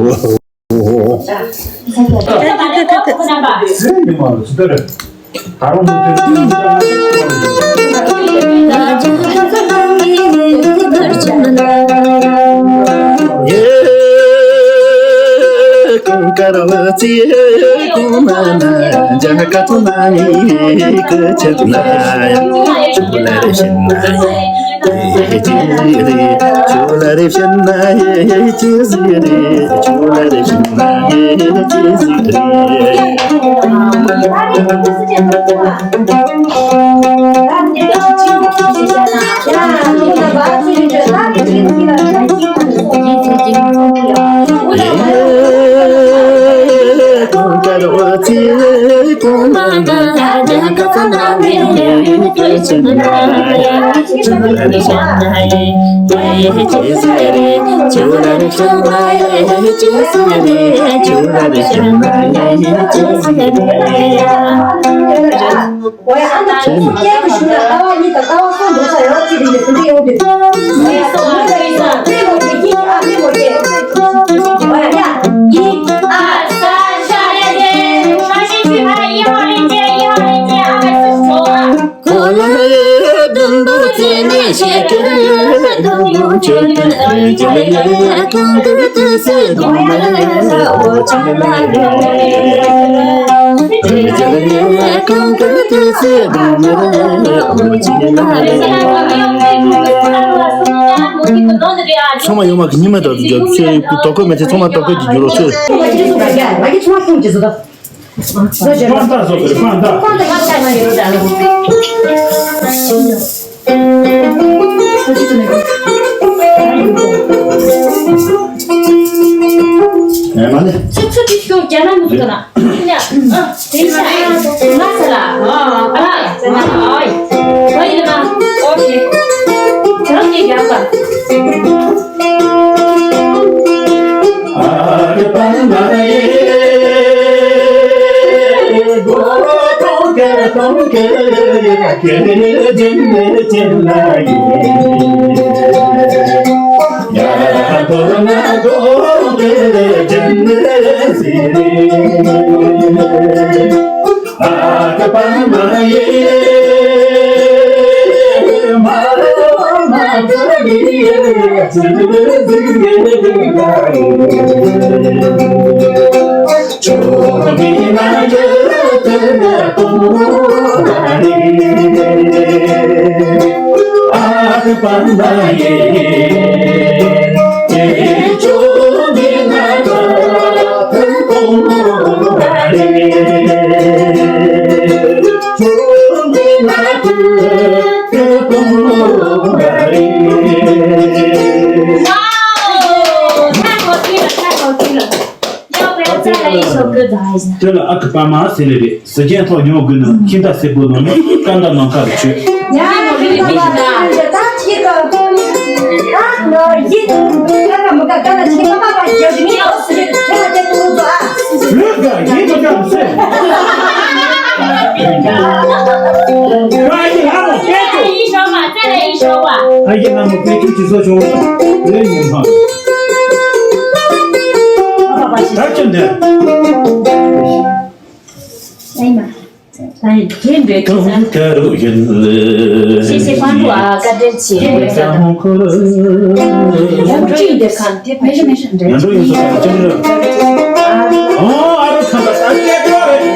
ཚང་མ་ཡོང་མ་གི་ཉི་མ་དང་རྒྱབ་ཚོད་དོ་ཁོ་མེད་ཚེ་ཚང་མ་དོ་ཁོ་གི་རྒྱུ་རོ་ཚོད། Wow! 太好听了，太好听了。 要不要再来一首歌？ དེ་ལ་ཨ་ཁུ་པ་མ་ཟེར་ལེ་རེད། གཟི་ཀྱང་ཐོག་ཉོ་དགོས་ན་ཁྱིམ་ཐག་སེར་པོ་ནང་ནས་ཀ་འདའ་ནང་ཁ་རུ་བྱོས། ཡ་ཁྱིམ་ཐག་པ་ད་ཅི་ག་ད་ང་ཡིད་ད་ག་མི་ག་ད་ན་ཅི་ག་པ་པ་རྒྱབ་མི་ཡོད་སི་རེད། ཁྱེད་ལ་དེ་ཏུ་ཏུ་ཨ། ལུས་ག་ཡིད་དུ་ག་སེ། ཨ་ཡེ་ལ་མོ་སྐད་ཅིག། ཨ་ཡེ་ལ་མོ་སྐད་ཅིག་ཅི་བཟོ་བྱུང་ལེ་ཉིན་མ། ད་ཅི་འདི། ཨེ་མ། ད་ཡིན་འདྲེ་ཁི་ས། ཤེས་ཤེས་ཕང་ཕུ་ཨ་ཀ་འདྲེ་ཆེ། ཡང་འགྲོ་ཡིན་འདྲེ་ཁང་དེ་མེ་ཤ་མེ་ཤ་འདྲེ། ཡང་འགྲོ་ཡིན་སོ་ཅི་འདྲེ། ཨ་རོ་ཁང་པ་ད་སྐད་འགྲོ་རེད།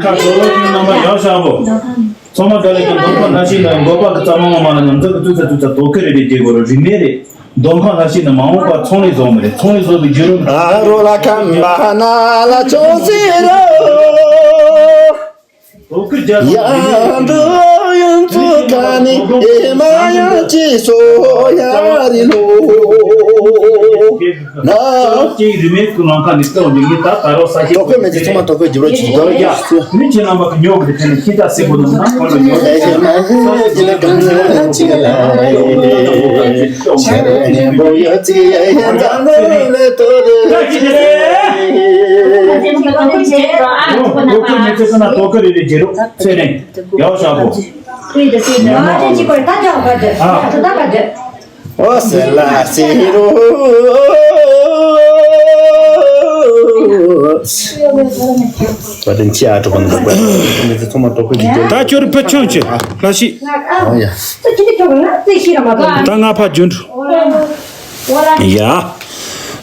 ཁ་ཁ་ལོ་ཁྱོད་རྣམ་པ་ཡག་ཤག་པོ། ཚང་མ་དགའ་ལས་ཀྱི་མདོ་ཁམས་ལྷ་ཤིང་དང་འགོ་པ་གི་རྩ་མ་མ་མ་ན་ནམ་ཚག་གི་ཏུ་ཚ་ཏུ་ཚ་དོ་ཁུ་རེ་རེ་རྒྱལ་གོ་རོ་རིག་མེད་རེད། མདོ་ཁམས་ལྷ་ཤིང་ནི་མ་འོངས་པ་ཚོང་ལས་བཟོ་མི་རེད། ཚོང་ལས་བཟོ་གི་རྒྱུ་རུ། ཨ་རོ་ལ་ཁམས་པ་ན་ལ་ཅོང་ཟེ་རོ། དོ་ཁུ་རྒྱ་ཡ་འདུ་ཡུན་ཚུ་ཀ་ནི་ཨེ་མ་ཡང་ཅི་སོ་ཡ་རི་ལོ། ཅིག་རི་མེད་ཀྱི་ལང་ཁ་ནི་སྟོན་འདི་ངས་ད་ད་རོགས་ས་ཞིག་དོ་ཁུ་མེད་ཚེ་ཚང་མ་དོ་ཁུ་རྒྱུ་རོ་ཅིག་དོ་རོ་ཡ། མི་ཁྱེད་རྣམ་པ་གི་ཉོག་གི་དེ་ནི་ཤི་ད་སྲིད་པོ་དང་ན་ཁོ་ལ་ཉོག་གི་ཨེ་མ་ཡང་ཅི་ལ་གང་ན་ཅི་ལ་ཨེ། ཆེ་རེ་ནེ་བོ་ཡ་ཙི་ཡ་ཡ་ཛ་ནོ་ལེ་ཏོ་རེ། དོ་ཁུ་མེད་ཚེ་ཚང་མ་དོ་ཁུ་རེ་རེ་རྒྱལ་རོགས་ཚེ་རིང་ཡག་ཤག་པོ། ཨ་ཅེ་ཅི་གོ་ད་ཅོག་ག་དེ་ད་ད་ག་དེ། ཨོ་སེ་ལ་སེ་རོ། བ་དན་ཅི་ཨ་ཏོ་གོ་ནོ་བ་མི་ཚེ་ཚང་མ་དོ་ཁུ་གི་ད་ཁྱོད་ཕ་ཆུང་ཆེ་ལ་ཤི། ཨོ་ཡ། ད་ང་ཕ་རྒྱུན་དུ། ཡ།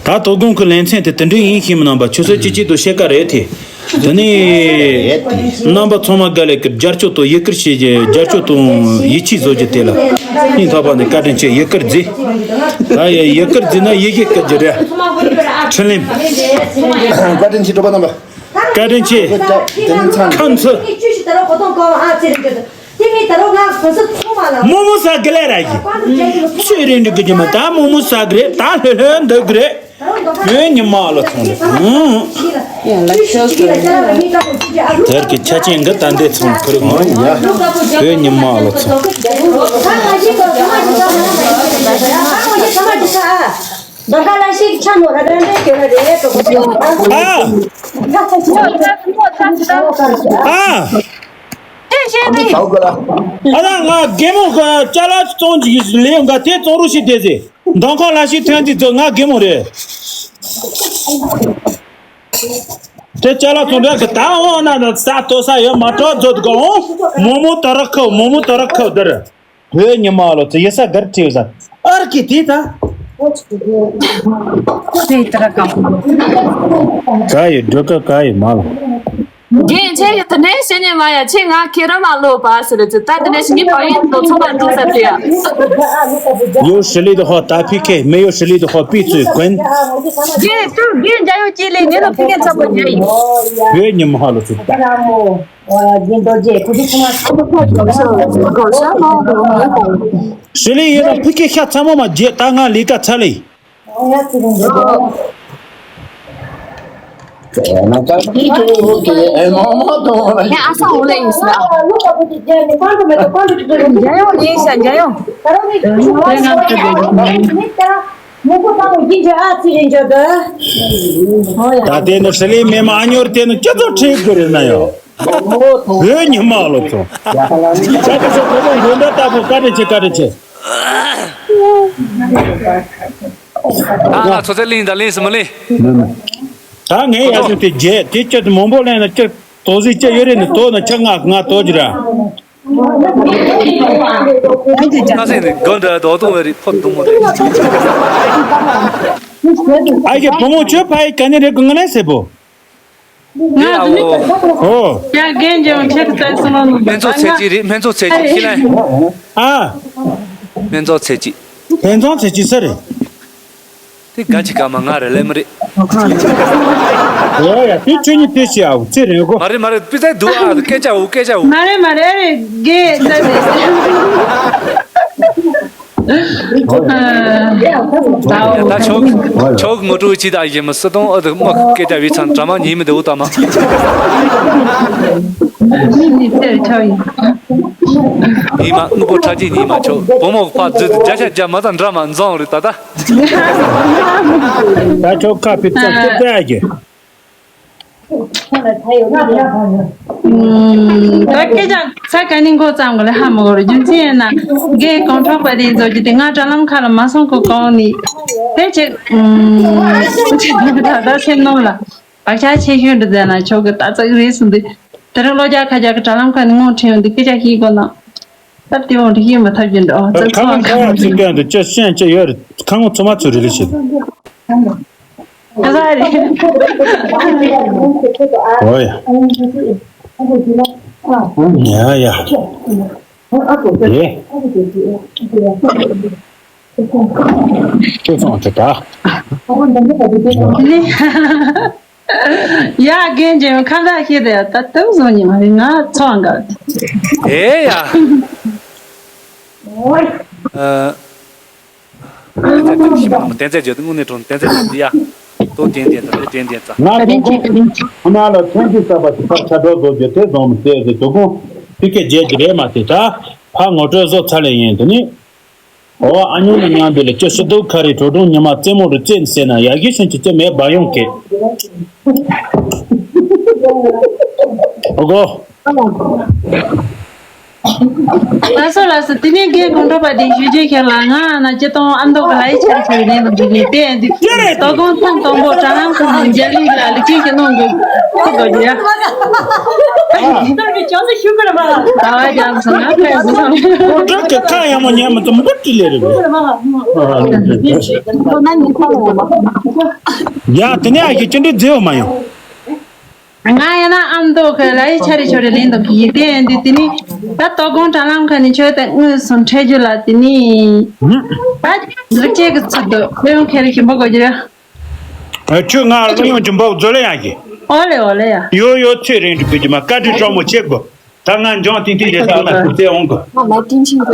ད་དོ་དགོང་གི་ལེ་ཚན་དེ་དེ་འདྲ་ཡིན་ཤེས་མི་རྣམ་པ་ཆུ་ཚོད་གཅིག་གཅིག་ཏུ་ཤེས་ཀ་རེད་དེ། དེ་ནས་རྣམ་པ་ཚང་མ་དགའ་ལས་ཀྱི་རྒྱབ་སྐྱོར་དང་ཡི་གེར་བྱེད་རྒྱབ་སྐྱོར་དང་ཡིད་ཆེས་བཟོ་རྒྱུ་དེ་ལ་སྙིང་ཐག་པ་ནས་བཀའ་དྲིན་ཆེ། ཡི་གེར་མཛད། ད་ཡ་ཡི་གེར་མཛད་ན་ཡི་གེ་བཀའ་རྒྱུ་རེད། ཁྲིད་ལེན། བཀའ་དྲིན་ཆེ་གྲོགས་པོ་རྣམ་པ། བཀའ་དྲིན་ཆེ། དེ་ནས་ཚང་ཁམས་ཚུ། དེ་མི་ད་རུང་ང་གོང་ས་ཚང་མ་ལ། མོ་མོ་ཟ་གི་ལེ་ར་ཡི། ཚོད་རིང་འགྲིག་གི་རྒྱུ་མ་ད་མོ་མོ་ཟ་གི་རེད། ད་ལྷོད་ལྷོད་འདུག་གི་རེད། བོད་ཉི་མ་ལོ་ཚོང་རེད། ཨང་། དེར་གི་ཆ་ཅན་གི་ད་འདས་ཚོང་ཁུར་མ་ཡ། བོད་ཉི་མ་ལོ་ཚོང་། ཨ། ཨ། ཨ་ན་ང་རྒན་མོ་གི་ཅ་ལག་བཙོང་གི་ལས་འགའ་དེ་བཙོང་རོགས་ཞིག་བསྡད་ཟེར། མདོ་ཁམས་ལ་ཞིག་ཐོན་དུས་ཚོད་ང་རྒན་མོ་རེད། དེ་ཅ་ལག་བཙོང་འདྲ་གི་ད་འོང་ན་ན་ས་ལྟོ་ས་ཡོད་མ་གྲོགས་མཛོད་གི་འོང་། མོ་མོ་ད་རག་ཁ་མོ་མོ་ད་རག་ཁ་དར། བོད་ཉི་མ་ལོ་ཚེ་ཡེ་ས་གར་ཁྲིད་ས་ཨར་ཀི་དེ་ད། ཚེ་ད་རག་ག་ཡི་འགྲོ་ཀ་ག་ཡི་མ་ལོ། རྒན་ཁྱེད་ཀྱི་དེ་ནས་བཤད་ཉན་མ་ཡ་ཁྱེད་ང་ཁྱེད་རང་མ་ལོ་པ་ཟེར་ཚེ་ད་དེ་ནས་ཞིག་ངའི་བག་ཡིན་དོ་ཚོང་པ་འགྲོ་ས་དེ་ཡ། 有实力的话打P K，没有实力的话闭嘴滚。རྒན་ཏུ་རྒན་འཇའ་ཡོད་ཅི་ལས་ངེད་ལ་ཕི་ཀན་ཚ་པོ་རྒྱ་ཡིན། བོད་ཉི་མ་ལོ་ཚེ་ད། རྒན་རྡོ་རྗེ་ཁུ་ཁུ་ཁུ་མ་ཁུ་ཁུ་ཁུ་ཁུ་ཁུ་ཤ་མ་འདུག་ངོ་། ཞི་ལི་ཡིན་ན་ཕི་ཀི་ཤ་ཚ་མོ་མ་རྗེ་ད་ང་ལི་ཀ་ཚ་ལི། ཨོ་ཡ་ཚི་རིང་འདུག་གོ། ང་ཀ་ཀི་ཀི་ཨེ་མོ་མོ་དོ་ལ། ཡ་ཨ་ས་འོ་ལེ་ཡིན་ས། ལུ་ཀ་བུ་ཅི་རྒྱ་ནི་ཀ་འདུག་མེད་དོ་ཀ་འདུག་ཅི་འདུག་འཇའ་ཡོད་ཡིན་ཤ་འཇའ་ཡོད། ད་རུང་མི་ཀ་ནི་ཀ་ནི་ཀ་མོ་ཀོ་ད་མོ་ཡིན་འཇའ་ཨ་ཚི་རིང་འཇའ་དོ། ཨོ་ཡ། ད་དེ་ནི་ཧྲི་ལི་མེ་མ་ཨ་ཉོར་དེ་ནི་ཅི་ཚོ་ཁྲིད་དགོས་རེད་ན་ཡོ། བོད་ཉི་མ་ལོ་ཚོ། ཆ་ཏི་ཚོ་ཁོ་ཚོ་འགྲོ་འདྲ་ལྟ་བུ་བཀའ་དྲིན་ཆེ་བཀའ་དྲིན་ཆེ། ད་ང་ཚོ་ཚེ་གླིང་དང་གླིང་སི་མ་གླིང་། ད་ངས་ཡ་ཚོ་དེ་རྗེས་དེ་ཅི་མང་པོ་ལེན་ན་ཅི་དོ་ཟིག་ཅི་ཡོད་རེད་ནི་དོ་ན་ཆ་ང་ང་དོ་ཅི་ར། ང་སེ་ནི་དགོན་འདྲ་དོ་དོ་བའི་རི་ཕོ་དུ་མོ་རེད། ཨ་ཡེ་བུ་མོ་ཆོས་ཕ་ཡི་ག་ནས་རེད་གི་ང་ལས་སེ་བོ། ང་ཨ་བོ། ཨོ། ཡ་རྒན་ལྗོངས་ཁྱེད་ཚོ་སོང་ལ་ནོ། སྨན་ཚོགས་ཚེ་གཅིག་རེད། སྨན་ཚོགས་ཚེ་གཅིག་ཤི་ལན། ཨ། སྨན་ཚོགས་ཚེ་གཅིག་སྨན་ཚོགས་ཚེ་གཅིག་ས་རེད། དེ་ག་ཅི་ག་མ་ང་རེ་ལེ་མི་རེད། ཨོ་ཡ་དེ་ཁྱོད་གཉིས་དེ་ཤི་ཨ་བོ་ཚེ་རིང་གོ། མ་རེད་མ་རེད་པི་ཙའི་འདུག་ཨ་སྐད་ཆ་འུ་སྐད་ཆ་འུ། མ་རེད་མ་རེད་རེད་རྒན་ད་རེད། ད་ཆོག་ཆོག་ངོ་སྤྲོད་ཅི་ད་ཡིན་མི་སི་དང་ཨ་དུ་མ་སྐད་ཆ་བི་ཚང་འདྲ་མ་ཉིན་མི་འདུག་ད་མ། ཉིན་མི་ཚེ་ཆོག་ཡིན། ཉིན་མ་དངོས་པོ་ཁྲ་ཅིག་ཉིན་མ་ཆོག་བུ་མོ་ཕ་རྫུ་བརྒྱ་ཆ་བརྒྱ་མ་ད་འདྲ་མ་འཛོང་རེད་ད་ད། ད་ཆོག་ཁ་ཕི་ཙ་ཁྱེད་ད་ཡ་གི། ཁྱོད་ལ་ད་ཡོད་ན་ཡག་པོ་ཡོད། ད་སྐད་ཆ་ས་ག་ནས་འགོ་བརྩམས་དགོས་ལ་ཧ་མ་གོ་རུ། རྒྱུ་མཚན་ཡིན་ན་རྒན་གོང་འཕྲོག་པ་དེ་ཚོ་གི་དེ་ང་དྲ་ལམ་ཁ་ལ་མ་སོང་གོ་གོང་ནས་དེ་ཆེ་ད་ད་སེམས་ནང་ལ་བག་ཆགས་ཆེ་ཤོས་འདི་ཟེར་ན་ཆོག་གི། ད་ཙག་རེད་སོང་དུས་དེ་རིང་ལོ་རྒྱ་ཁ་རྒྱ་གི་དྲ་ལམ་ཁ་ནས་དངོས་ཁྲིད་ཡོང་དུས་སྐད་ཆ་ཤིག་གོ་ན། ད་དེ་འོང་དུ་ཡིན་མ་ཐག་རྒྱུ་འདྲ། ཨོ་ཙག་ཁ་ཚོ་ཁ་ཁ་ཡ་ཚིག་ག་འདི་ཅི་ཤེས་ཅི་ཡོད་རེད། ཁ་ངོ་ཚོ་མ་ཚོ་རེ་རེ་བྱེད། ཨ་ས་རེད། ཨོ་ཡ། ཡ་ཡ། ཡེ། ཁྱོད་ཚོང་ཁྲི་ད། ཡ་རྒན་རྒན་ཁ་བརྡ་བྱེད་དེ་ད་དུང་བཟོ་ཉི་མ་རེད། ང་ཚོང་ག་ཨེ་ཡ། ཨ། བསྟན་འཛིན་བརྗོད་དངོས་གནས་དྲང་བསྟན་འཛིན་བརྗོད་འདི་ཡ། ཏོ་ཏན་ཏན་ཙ་ཏོ་ཏན་ཏན་ཙ། ང་ཁོ་ཁོ་ཁོ་ན་ལ་ཐོན་རྒྱུ་གསར་པ་ཞིག་ཕར་ཆ་འགྲོ་བཟོ་རྒྱུ་དེ་བཟོ་མི་ཟེར་ཟེར་དུ་ཁོང་ཕི་ཀེ་རྒྱལ་གྱི་རེད་མ་ཟེར། ད་ཕར་ངོ་སྤྲོད་བཟོ་ཚར་ལེ་ཡིན་དུ་ནི། ཨོ་ཨ་ཉུང་ནི་མཉམ་དུ་ལ་ཅི་ཤི་སྡུག་ཁ་རི་གྲོ་གྲོང་ཉི་མ་རྩེ་མོ་རུ་རྩེ་ཟེར་ན་ཡ་གི་ཤིན་ཅི་ཅི་མེད་བ་ཡོང་གི། ཨོ་གོ། ལགས་སོ་ལགས་སོ། དེ་ནས་རྒན་གོང་འཕྲོག་པ་དེ་ཞུ་རྒྱུ་ཁྱེད་ལ་ང་ན་སྤྱི་དང་ཨ་མདོ་གི་ལ་ཡི་ཆར་ཆར་ནས་ལ་འགྲིག་ནས་བལྟས་འདུག་ཅི་རེད། དོ་དགོང་ཐེངས་དང་པོ་དྲ་ལམ་ཁ་ནས་མཇལ་ལུགས་ལ་ལི་ཅིག་གི་ནང་གི་ཁུ་དགོས་རྒྱུ་ཡ། ད་བ་རྒྱབ་སོང་ན་ཕན་སོང་། ཁོ་དྲག་གི་ཁ་ཡང་མ་ཉན་མ་ཙམ་འབུ་ཏི་ལེ་རེད། ཡ་དེ་ནས་ཨ་ཞེ་ཅི་འདྲའི་མཛེས་བ་མ་ཡོང་། ང་ཡང་ན་ཨ་མདོ་གི་ལ་ཡི་ཆ་རེ་ཆོ་རེ་ལེན་དང་གི་ཡིན་དེ་ཡིན་དུས་དེ་ནི་ད་དོ་དགོང་དྲ་ལམ་ཁ་ནས་ཆོས་དེ་དངོས་སུ་འཕྲད་རྒྱུ་ལ་དེ་ནི་ད་ལུག་ཅེ་གི་ཚུལ་དུ་ལོ་ཡོང་ཁྱེར་ཞིམ་པོ་དགོས་རྒྱུ་རེད། ཨ་ཁྱོད་ང་ལོ་ཡོང་ཅིམ་པོ་བཟོ་ལེ་ཡང་གི། ཨོ་ལེ་ཨོ་ལེ་ཡ། ཡོ་ཡོ་ཚེ་རིང་དུ་བུ་ཅི་མ་བཀའ་དྲིན་སྤྲོ་མོ་ཆེ་དགོས། ད་ང་འཇོང་ཏིང་ཏིང་རེ་ས་ལ་ཁུ་ཚེ་འོང་དགོས། ང་མ་ཏིང་ཆིང་དུ་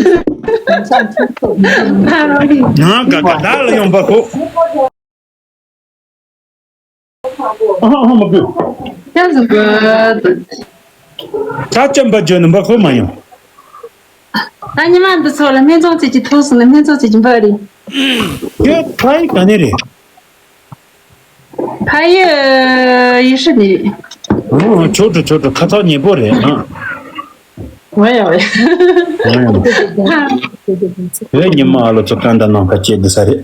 ང་ག་ག་ད་ལ་ཡོང་པ་ཁོ། ཨ་ཧ་ཧ་མ་དགོས། ཡང་ཟུག་གི། ད་ཅམ་པ་བརྗོད་ནི་འབའ་ཁོ་མ་ཡོང་། ད་ཉི་མ་འདི་ཚོ་ལ་སྨན་ཚོང་ཚེ་གཅིག་ཐུག་སོང་ན་སྨན་ཚོང་ཚེ་གཅིག་འབའ་རེད། ཁྱོད་ཕ་ཡི་ག་ནས་རེད། ཕ་ཡི་ཡེ་ཧྲི་ནས་རེད། ཨོ་ཆོག་འགྲོ་ཆོག་འགྲོ། ཁ་ཚ་ཉེ་པོ་རེད་ཨ། ཝེ་ཝེ། ཨོ་ཡ། ཨོ་ཡ། ཉི་མ་ཨ་ལོ་ཚོ་ག་འདྲ་ནང་ཁ་བྱེད་དུ་ས་རེད།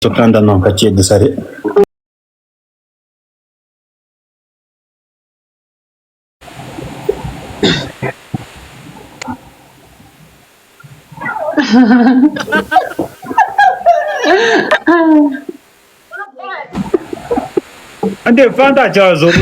ཚོ་གང་དང་ནང་ཁ་བྱེད་དགོས་ས་རེད། ཨ་འདྲས་ཕན་ཐག་ཆགས་བཟོ།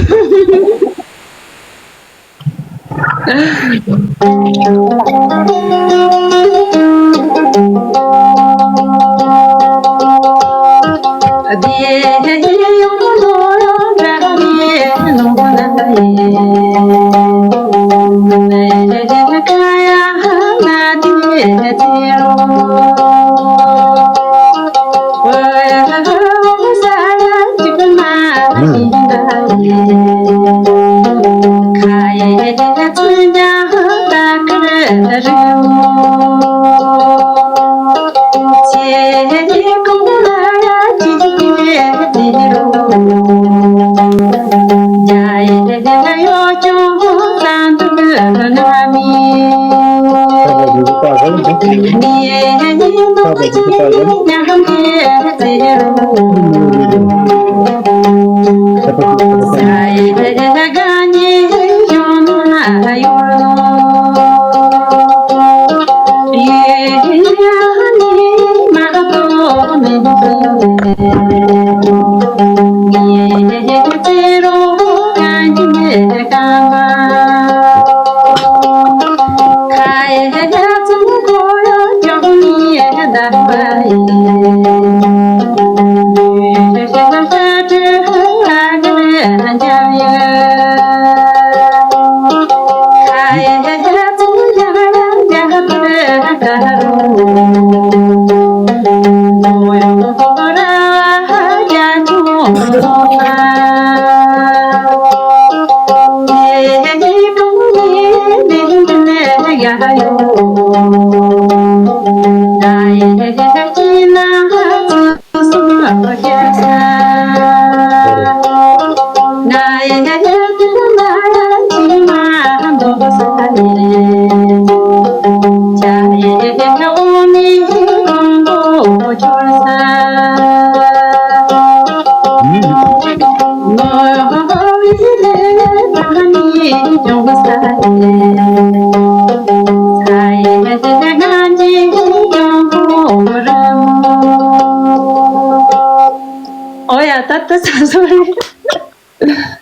ས་སོ་རེད།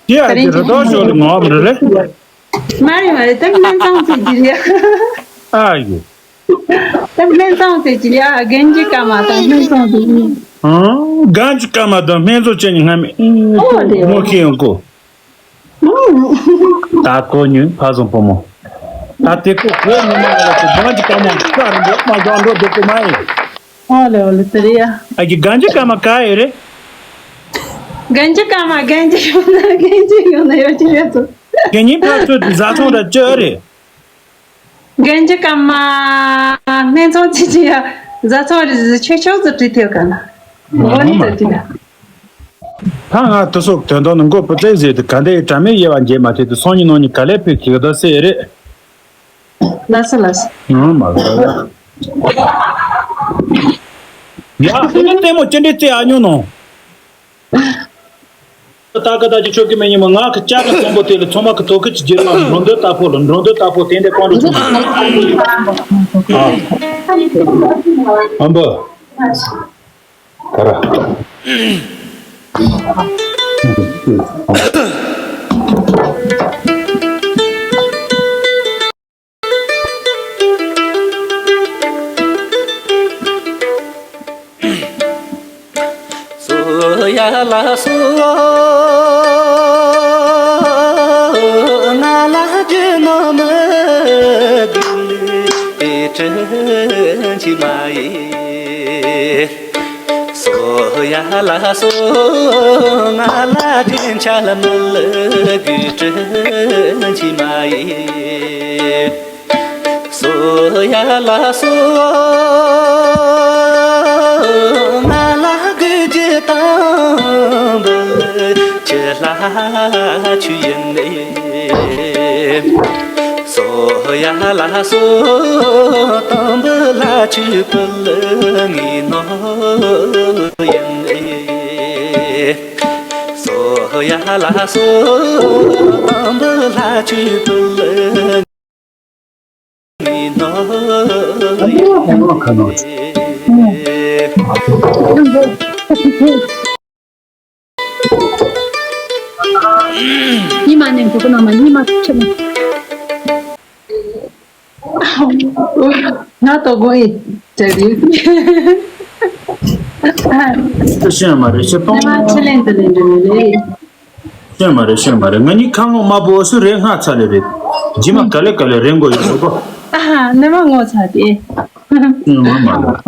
དེ་ཨ་ཅེ་ར་དོ་ཞོ་ལི་ངོ་མ་རེད། མ་རེད་མ་རེད། ད་སྨན་གཙང་ཚེ་གྱི་རེད། ཨ་ཡོ། ད་སྨན་གཙང་ཚེ་གྱི་རེད། ཨ་རྒན་གྱི་སྐར་མ་དང་སྨན་གཙང་ཚེ་གྱི། ཨང་། རྒན་གྱི་སྐར་མ་དང་སྨན་གཙང་ཚེ་གྱི་སྔ་མེ་ཨོ་རེད། ངོ་ཤེས་ཡོང་གོ། ད་ཁོ་ཉོན་ཕ་བཟང་བུ་མོ། ད་དེ་ཁོ་བོད་མི་མང་ལ་ཁོ་རྒན་གྱི་སྐར་མ་ས་རིན་པོ་མ་འཇོག་འགྲོ་འདུག་གོ་མ་ཡིན། ཨོ་ལེ་ཨོ་ལེ་དེ་རེད་ཡ། ཨ་ཀྱི་རྒན་གྱི་སྐར་མ་ག་ཡོད་རེད། རྒན་གྱི་སྐར་མ་རྒན་གྱི་ཡོང་ན་རྒན་གྱི་ཡོང་ན་ཡོད་ཀྱི་རེད་ཚོ། རྒན་ཉིན་ཕ་ཚོད་བཟའ་ཚང་ར་ཅི་རེད། རྒན་གྱི་སྐར་མ་སྨན་ཚོང་ཚེ་གྱི་ཡ་བཟའ་ཚང་རེད་ཆོས་ཆོས་ཚོ་བྲིས་ཐེབས་ག་ན། འོ་ནི་ཚོ་བྲིས་ན། ད་ང་དུ་སོགས་དོན་དག་ནི་མགོ་པུ་ཙེ་ཟེར་དུ་ག་འདའི་དྲ་མེད་དབྱེ་བ་འབྱེད་མ་ཐེབས་དུ་སང་ཉིན་གནངས་ཉིན་ག་ལེ་ཕེབས་ཀྱི་གདའ་སེ་རེད། ལགས་སོ་ལགས་སོ། ཨང་མ་ལ་ལ། ཡ་ཨེ་ནི་ལྟད་མོ་ཅི་འདྲའི་རྩེ་ཨ་ཉོ་ནོ། ད་ཀ་ད་ཅི་ཆོག་གི་མེད་ཉི་མ་ང་གི་ལྕགས་ཀྱི་ཚོན་པོ་དེ་ལ་ཚོང་མ་གི་ཐོག་ཁུ་ཅི་བརྗེ་རུ་བ་འགྲོ་འདོད་ལྟ་ཕོ་ལ་འགྲོ་འདོད་ལྟ་ཕོ་དེ་འདྲའི་ཀོང་རུ་བྱུང་། ཨ་འབུ། ག་ར། སོ་ཡ་ལ་སོ། ང་ལ་རྒྱུ་ནོར་མི་དགོས་པའི་དྲིན་ཆེན་མ་ཡིན། སོ་ཡ་ལ་སོ། ང་ལ་རྒྱུན་ཆད་མི་ལུས་དགོས་དྲིན་ཆེན་མ་ཡིན། སོ་ཡ་ལ་སོ། ང་ལ་དགོས་རྒྱུ་དང་པོ་ཁྱེད་ལ་ཆུ་ཡིན་ནས། སོ་ཡ་ལ་སོ། དང་པོ་ལ་ཆུ་བུ་ལ་ངའི་ནོར་ཡིན་ནས། སོ་ཡ་ལ་སོ། དང་པོ་ལ་ཆུ་བུ་ལ་ངའི་ནོར་ཡིན་ནས། ཉི་མ་ནས་འགྲོ་གི་ནང་མ་ཉི་མ་ཆེ་ན། ང་ལྟོ་གོང་ཡིན་དྲན་ཡོད། ཤེས་མ་རེད་ཤེས་གཏོང་། ཉི་མ་ཆེ་ལེན་དུ་ལེན་དུ་ལེན་ལེ། ཤེས་མ་རེད་ཤེས་མ་རེད། ང་གཉིས་ཁ་ངོ་དམར་པོ་སུ་རེད་སྔ་ཚ་ལེ་རེད། ཇི་མ་ག་ལེ་ག་ལེ་རེད་མགོ་ཡོད་གོ། ཨ་ཧ་ནི་མ་ངོ་ཚ་དེ། ཤེས་མ་མ་རེད།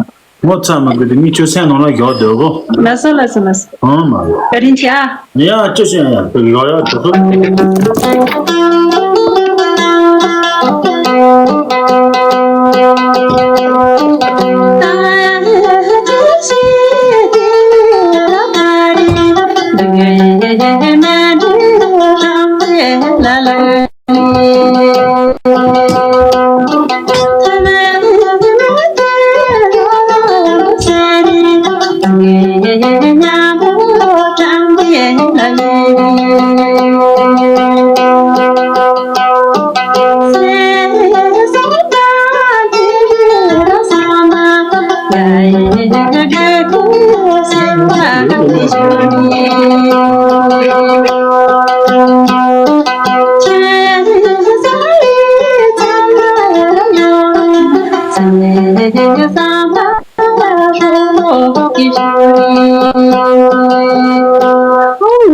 ངོ་ཚ་མ་གི་དེ་ངས་ཁྱོད་སེམས་ནང་ལ་ཡོད་འདོད་གོ། ལགས་སོ་ལགས་སོ་ལགས་སོ། ཨང་མ་རེད། བཀའ་དྲིན་ཆེ་ཨ། ཡ་ཅི་ཞིག་ཡང་ཡང་ལོ་ཡ་ཆོག་གོ།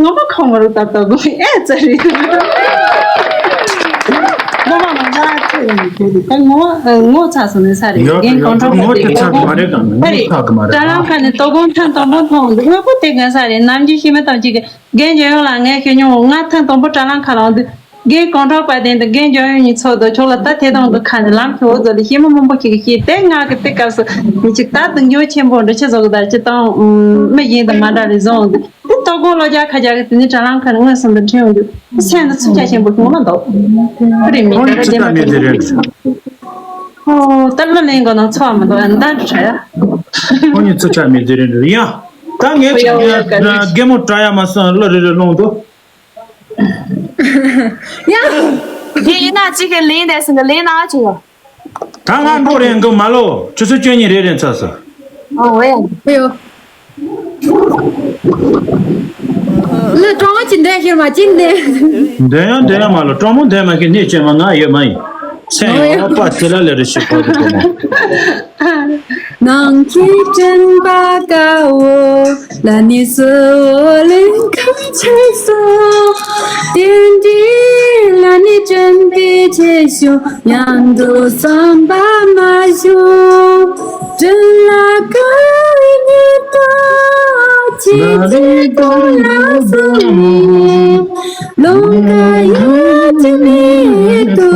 ངོ་མ་ཁོང་མ་རུ་ཏག་ཏག་གོ་ཨེ་ཙི་རེད། ངོ་མ་མ་ཚ་ཚེ་ཡིན་དེ་རེད། ད་ངོ་ངོ་ཚ་སོང་ནས་ས་རེད། རྒན་གོང་ཁྲོ་པ་དེ་ངོ་ཚ་གི་མ་རེད། དྲ་ལམ་ཁ་ནས་དོ་དགོང་ཐེངས་དང་པོ་མཐོང་འདུག་དངོས་པོ་དེ་ག་ས་རེད། ནམ་རྒྱུན་ཤེས་མེད་དང་གཅིག་གི་རྒན་འཇམ་དབྱངས་ལགས་ངས་ཤེས་མྱོང་། ང་ཐེངས་དང་པོ་དྲ་ལམ་ཁ་ལ་འོང་དུས་རྒན་གོང་ཁྲོ་པ་དེ་འདི་རྒན་འཇམ་དབྱངས་གཉིས་ཚོགས་འདུ་ཕྱོགས་ལ་ད་དེ་དང་དུ་ཁ་ནས་ལམ་ཁྱེར་འོ་ཚོ་ལ་ཤེས་མི་མང་པོ་ཞིག་གིས་ཤེས་ཏེ། ང་གི་དེ་སྐབས་སུ་མི་གཅིག་ད་དུ་འགྱུར་ཆེན་པོ་འདྲ་ཆེ་བཟོ་གི་ད་ཅི་དང་མི་གཞན་དང་མ་འདྲ་རེ་བཟོ་འོང་དུས་དེ་དོ་དགོང་ལོ་བརྒྱ་ཁ་བརྒྱ་གི་དེ་ནི་དྲ་ལམ་ཁ་ནས་དངོས་སུ་འདི་འཕྲིན་འོང་དུས་སེམས་ལ་འཚུབ་ཆ་ཆེན་པོ་བྱུང་ལ་འདུག་ཁོ་རེ་མི་ཁོ་ནི་ཅི་ལྟ་མེད་དེ་རེད། ཨོ་ད་ལོ་ལེན་དགོས་ན་ཚོགས་མི་འདུག་ཨ་ད་འདྲ་ཡ། ཁོ་ནི་ཚུ་ཆ་མི་དེ་རིང་རེད་ཡ། ད་ངས་ཁོ་ཡ་ཡ་ག་རེ། རྒན་མོ་བཀྲ་ཡ་མ་སོང་བློ་རེ་རེ་སློང་དུ། ཡ། དེ་ཡིན་ན་གཅིག་གི་ལེན་དེ་སང་གི་ལེན་ན་ཆུ་ཡོ། ད་ང་འགྲོ་རེད་འགི་མ་ལོ་ཆུ་ཚོད་བཅུ་གཉིས་རེ་རེ་ཚར་སོང་། ཨོ་ཡ། ཁོ་ཡོ། ལ་གྲོང་ཅི་འདོན་ཤེར་མ་ཅི་འདོན། འདོན་ཡང་འདོན་ཡང་མ་ལ་གྲོང་མོ་འདོན་མ་ཤེས་ནས་བྱས་མ་ང་ཡོད་མ་ཡིན། སེམས་ཡོད་པ་ཅི་ལ་ལས་རེ་ཞིག་གོ་དུ་གོ་མ། ནང་གི་དྲན་པ་དགའ་བོ་ལ་ནི་སུ་ལེན་ཁ་ཆེ་སོ། དེ་འདྲི་ལ་ནི་དྲན་པའི་ཆེ་ཤོ་མཉམ་དུ་བསམ་པ་མ་ཤོ། དྲན་ལ་དགའ་བའི་ཉི་ཟླ་ཆེ་ཆེ་དོ་ལ་སོ་མི། ལོང་ག་ཡ་ཅི་མི་དོ་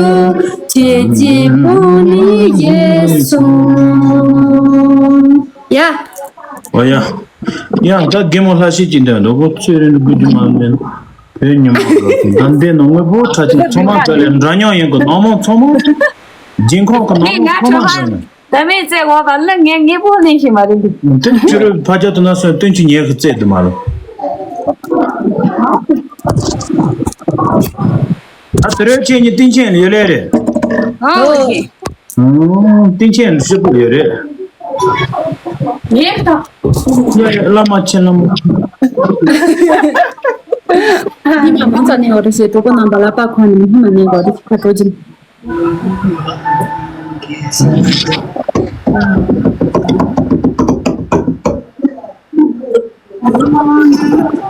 ཆེ་ཆེ་པོ་ནི་ཡེ་སོང་། ཡ། ཨོ་ཡ། ཡ་ད་རྒན་མོ་ལྷ་ཤེས་ཀྱི་འདོན་འདུག་གོ་ཚོད་རིན་དགུ་རྒྱུ་མ་མེད་ན། བོད་ཉི་མ་ལ་ད་འདི་ནང་དངོས་པོ་ཁྲ་ཆེན་ཚང་མ་ད་ལས་འདྲ་མཉམ་ཡིན་གོ་ནང་མོ་ཚང་མ། རྒྱལ་ཁོངས་ཀྱི་ནང་མོ་ཚང་མ་ཟེར་ནས། ད་མེད་ཚེ་འོ་བ་ལ་ངས་ངེས་པོ་ལེན་ཤེས་མ་རེད་འདུག་དེ་ཁྱོད་རང་ཕ་རྒྱ་དུ་ན་སོན་སྟོན་ཆུ་ཉེ་གི་རྩེད་དུ་མ་རུ། ད་དེ་རེད་ཁྱེད་གཉིས་སྟེང་ཆེན་ཡོད་ལེ་རེད། ཨོ་ཡེ། ཨུམ། སྟེང་ཆེན་ཧྲིལ་པོ་ཡོད་རེད། ངས་ད། ཡ་ཡ་བླ་མ་ཆེན་བླ་མ། ཉི་མ་མང་ཙམ་ནས་འོ་རེ་ཞེས་དོ་པོ་རྣམ་པ་ལ་པ་ཁོང་ནས་ཉི་མ་ནས་འོ་རེ་ཁ་དྲོ་ཅིང་།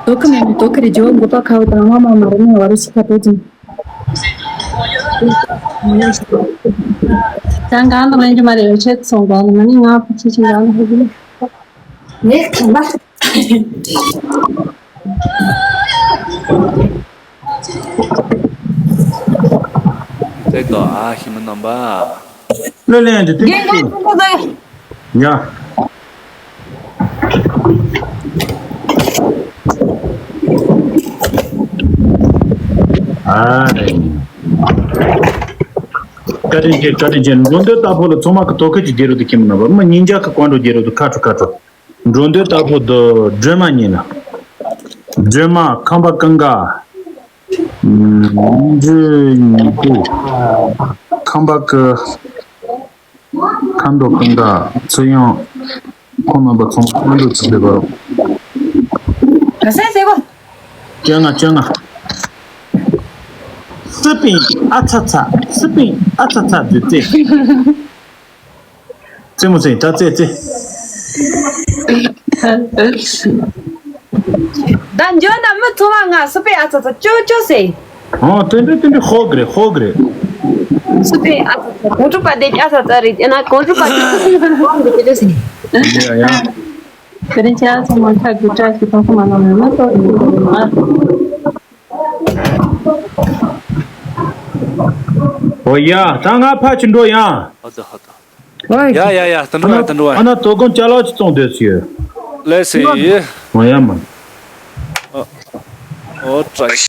དོ་ཁ་མེད་མི་དོ་ཁ་རེ་ཇོ་མགོ་པ་ཁ་བོ་དང་མ་མ་མ་རེ་ནས་འོ་རེ་ཞེས་ཁ་དྲོ་ཅིང་། ཀྱང་གང་དུ་ལེན་རྒྱུ་མ་རེད་ཆེད་སོང་གང་ལ་ང་ནི་ང་ཕུ་ཆེ་ཆེ་གང་ལ་ཧེ་གི་ནི། ངས་གང་པ། བརྩེགས་དོ་ཨ་ཧི་མ་རྣམ་པ། ལོ་ལེན་དུ་དུས་རྒན་རྒན་ཁོང་ཁོ་ཚོ། ཡ། ཨ། བཀའ་དྲིན་ཆེ་བཀའ་དྲིན་ཆེ། འགྲོ་འདོད་ལྟ་བུ་ལ་ཚང་མ་གི་དོ་ཁ་ཅིག་རྒྱལ་རབས་དུ་ཁྱིམ་ན་བ་མ་ཉིན་འཇག་གི་ཀོང་འགྲོ་རྒྱལ་རབས་དུ་ཁ་ཁྲོ་ཁ་ཁྲོ། འགྲོ་འདོད་ལྟ་བུ་དུ་སྒྲོལ་མ་ཉིན་ན། སྒྲོལ་མ་ཁམས་པ་ཀུན་དགའ། འབྲུ་ཉིད་དུ། ཁམས་པ་ཀུན། ཁ་མདོ་ཀུན་དགའ་ཚུལ་ཡང་ཁོང་རྣམ་པ་ཚང་མ་ཀུན་ཏུ་ཚུད་པའི་བར། ག་ས་ཟེར་གོ། བཅོ་ལྔ་བཅོ་ལྔ། སི་པིན་ཨ་ཚ་ཚ་སི་པིན་ཨ་ཚ་ཚ་དུ་ཙེ། ཙེ་མོ་ཙེ་ད་ཙེ་ཙེ། ད་འཇོ་ན་མི་ཚོ་བ་ང་སི་པིན་ཨ་ཚ་ཚ་ཅོ་ཅོ་ཟེར། ཨོ་དེ་འདྲ་དེ་འདྲ་ཧོ་གི་རེད་ཧོ་གི་རེད། སུ་པའི་ཨ་ཚ་ཚ་གོང་ཕྲུག་པ་དེ་ཨ་ཚ་ཚ་རེད་ཨ་ན་གོང་ཕྲུག་པ་དེ་གོང་གི་དེ་ལས་ཡ་ཡ། དེ་རིང་ཁྱེད་ཚོ་མ་ཁ་གི་བཀྲ་ཤིས་ཐོག་མ་ནང་ནས་མ་གཏོགས་ཡིན་གི་རེད་མ། ཨོ་ཡ་ད་ང་ཕ་ཆུ་འགྲོ་ཡ། ཧ་ད་ཧ་ད། ཡ་ཡ་ཡ་ད་འགྲོ་ཡ་ད་འགྲོ་ཡ། ཨ་ན་དོ་དགོང་ཅ་ལག་ཅི་བཙོང་འདོད་ཟེར། ལས་ཟེར་ཡི། ཨོ་ཡ་མ། ཨོ་ཨོ་བཀྲ་ཤིས།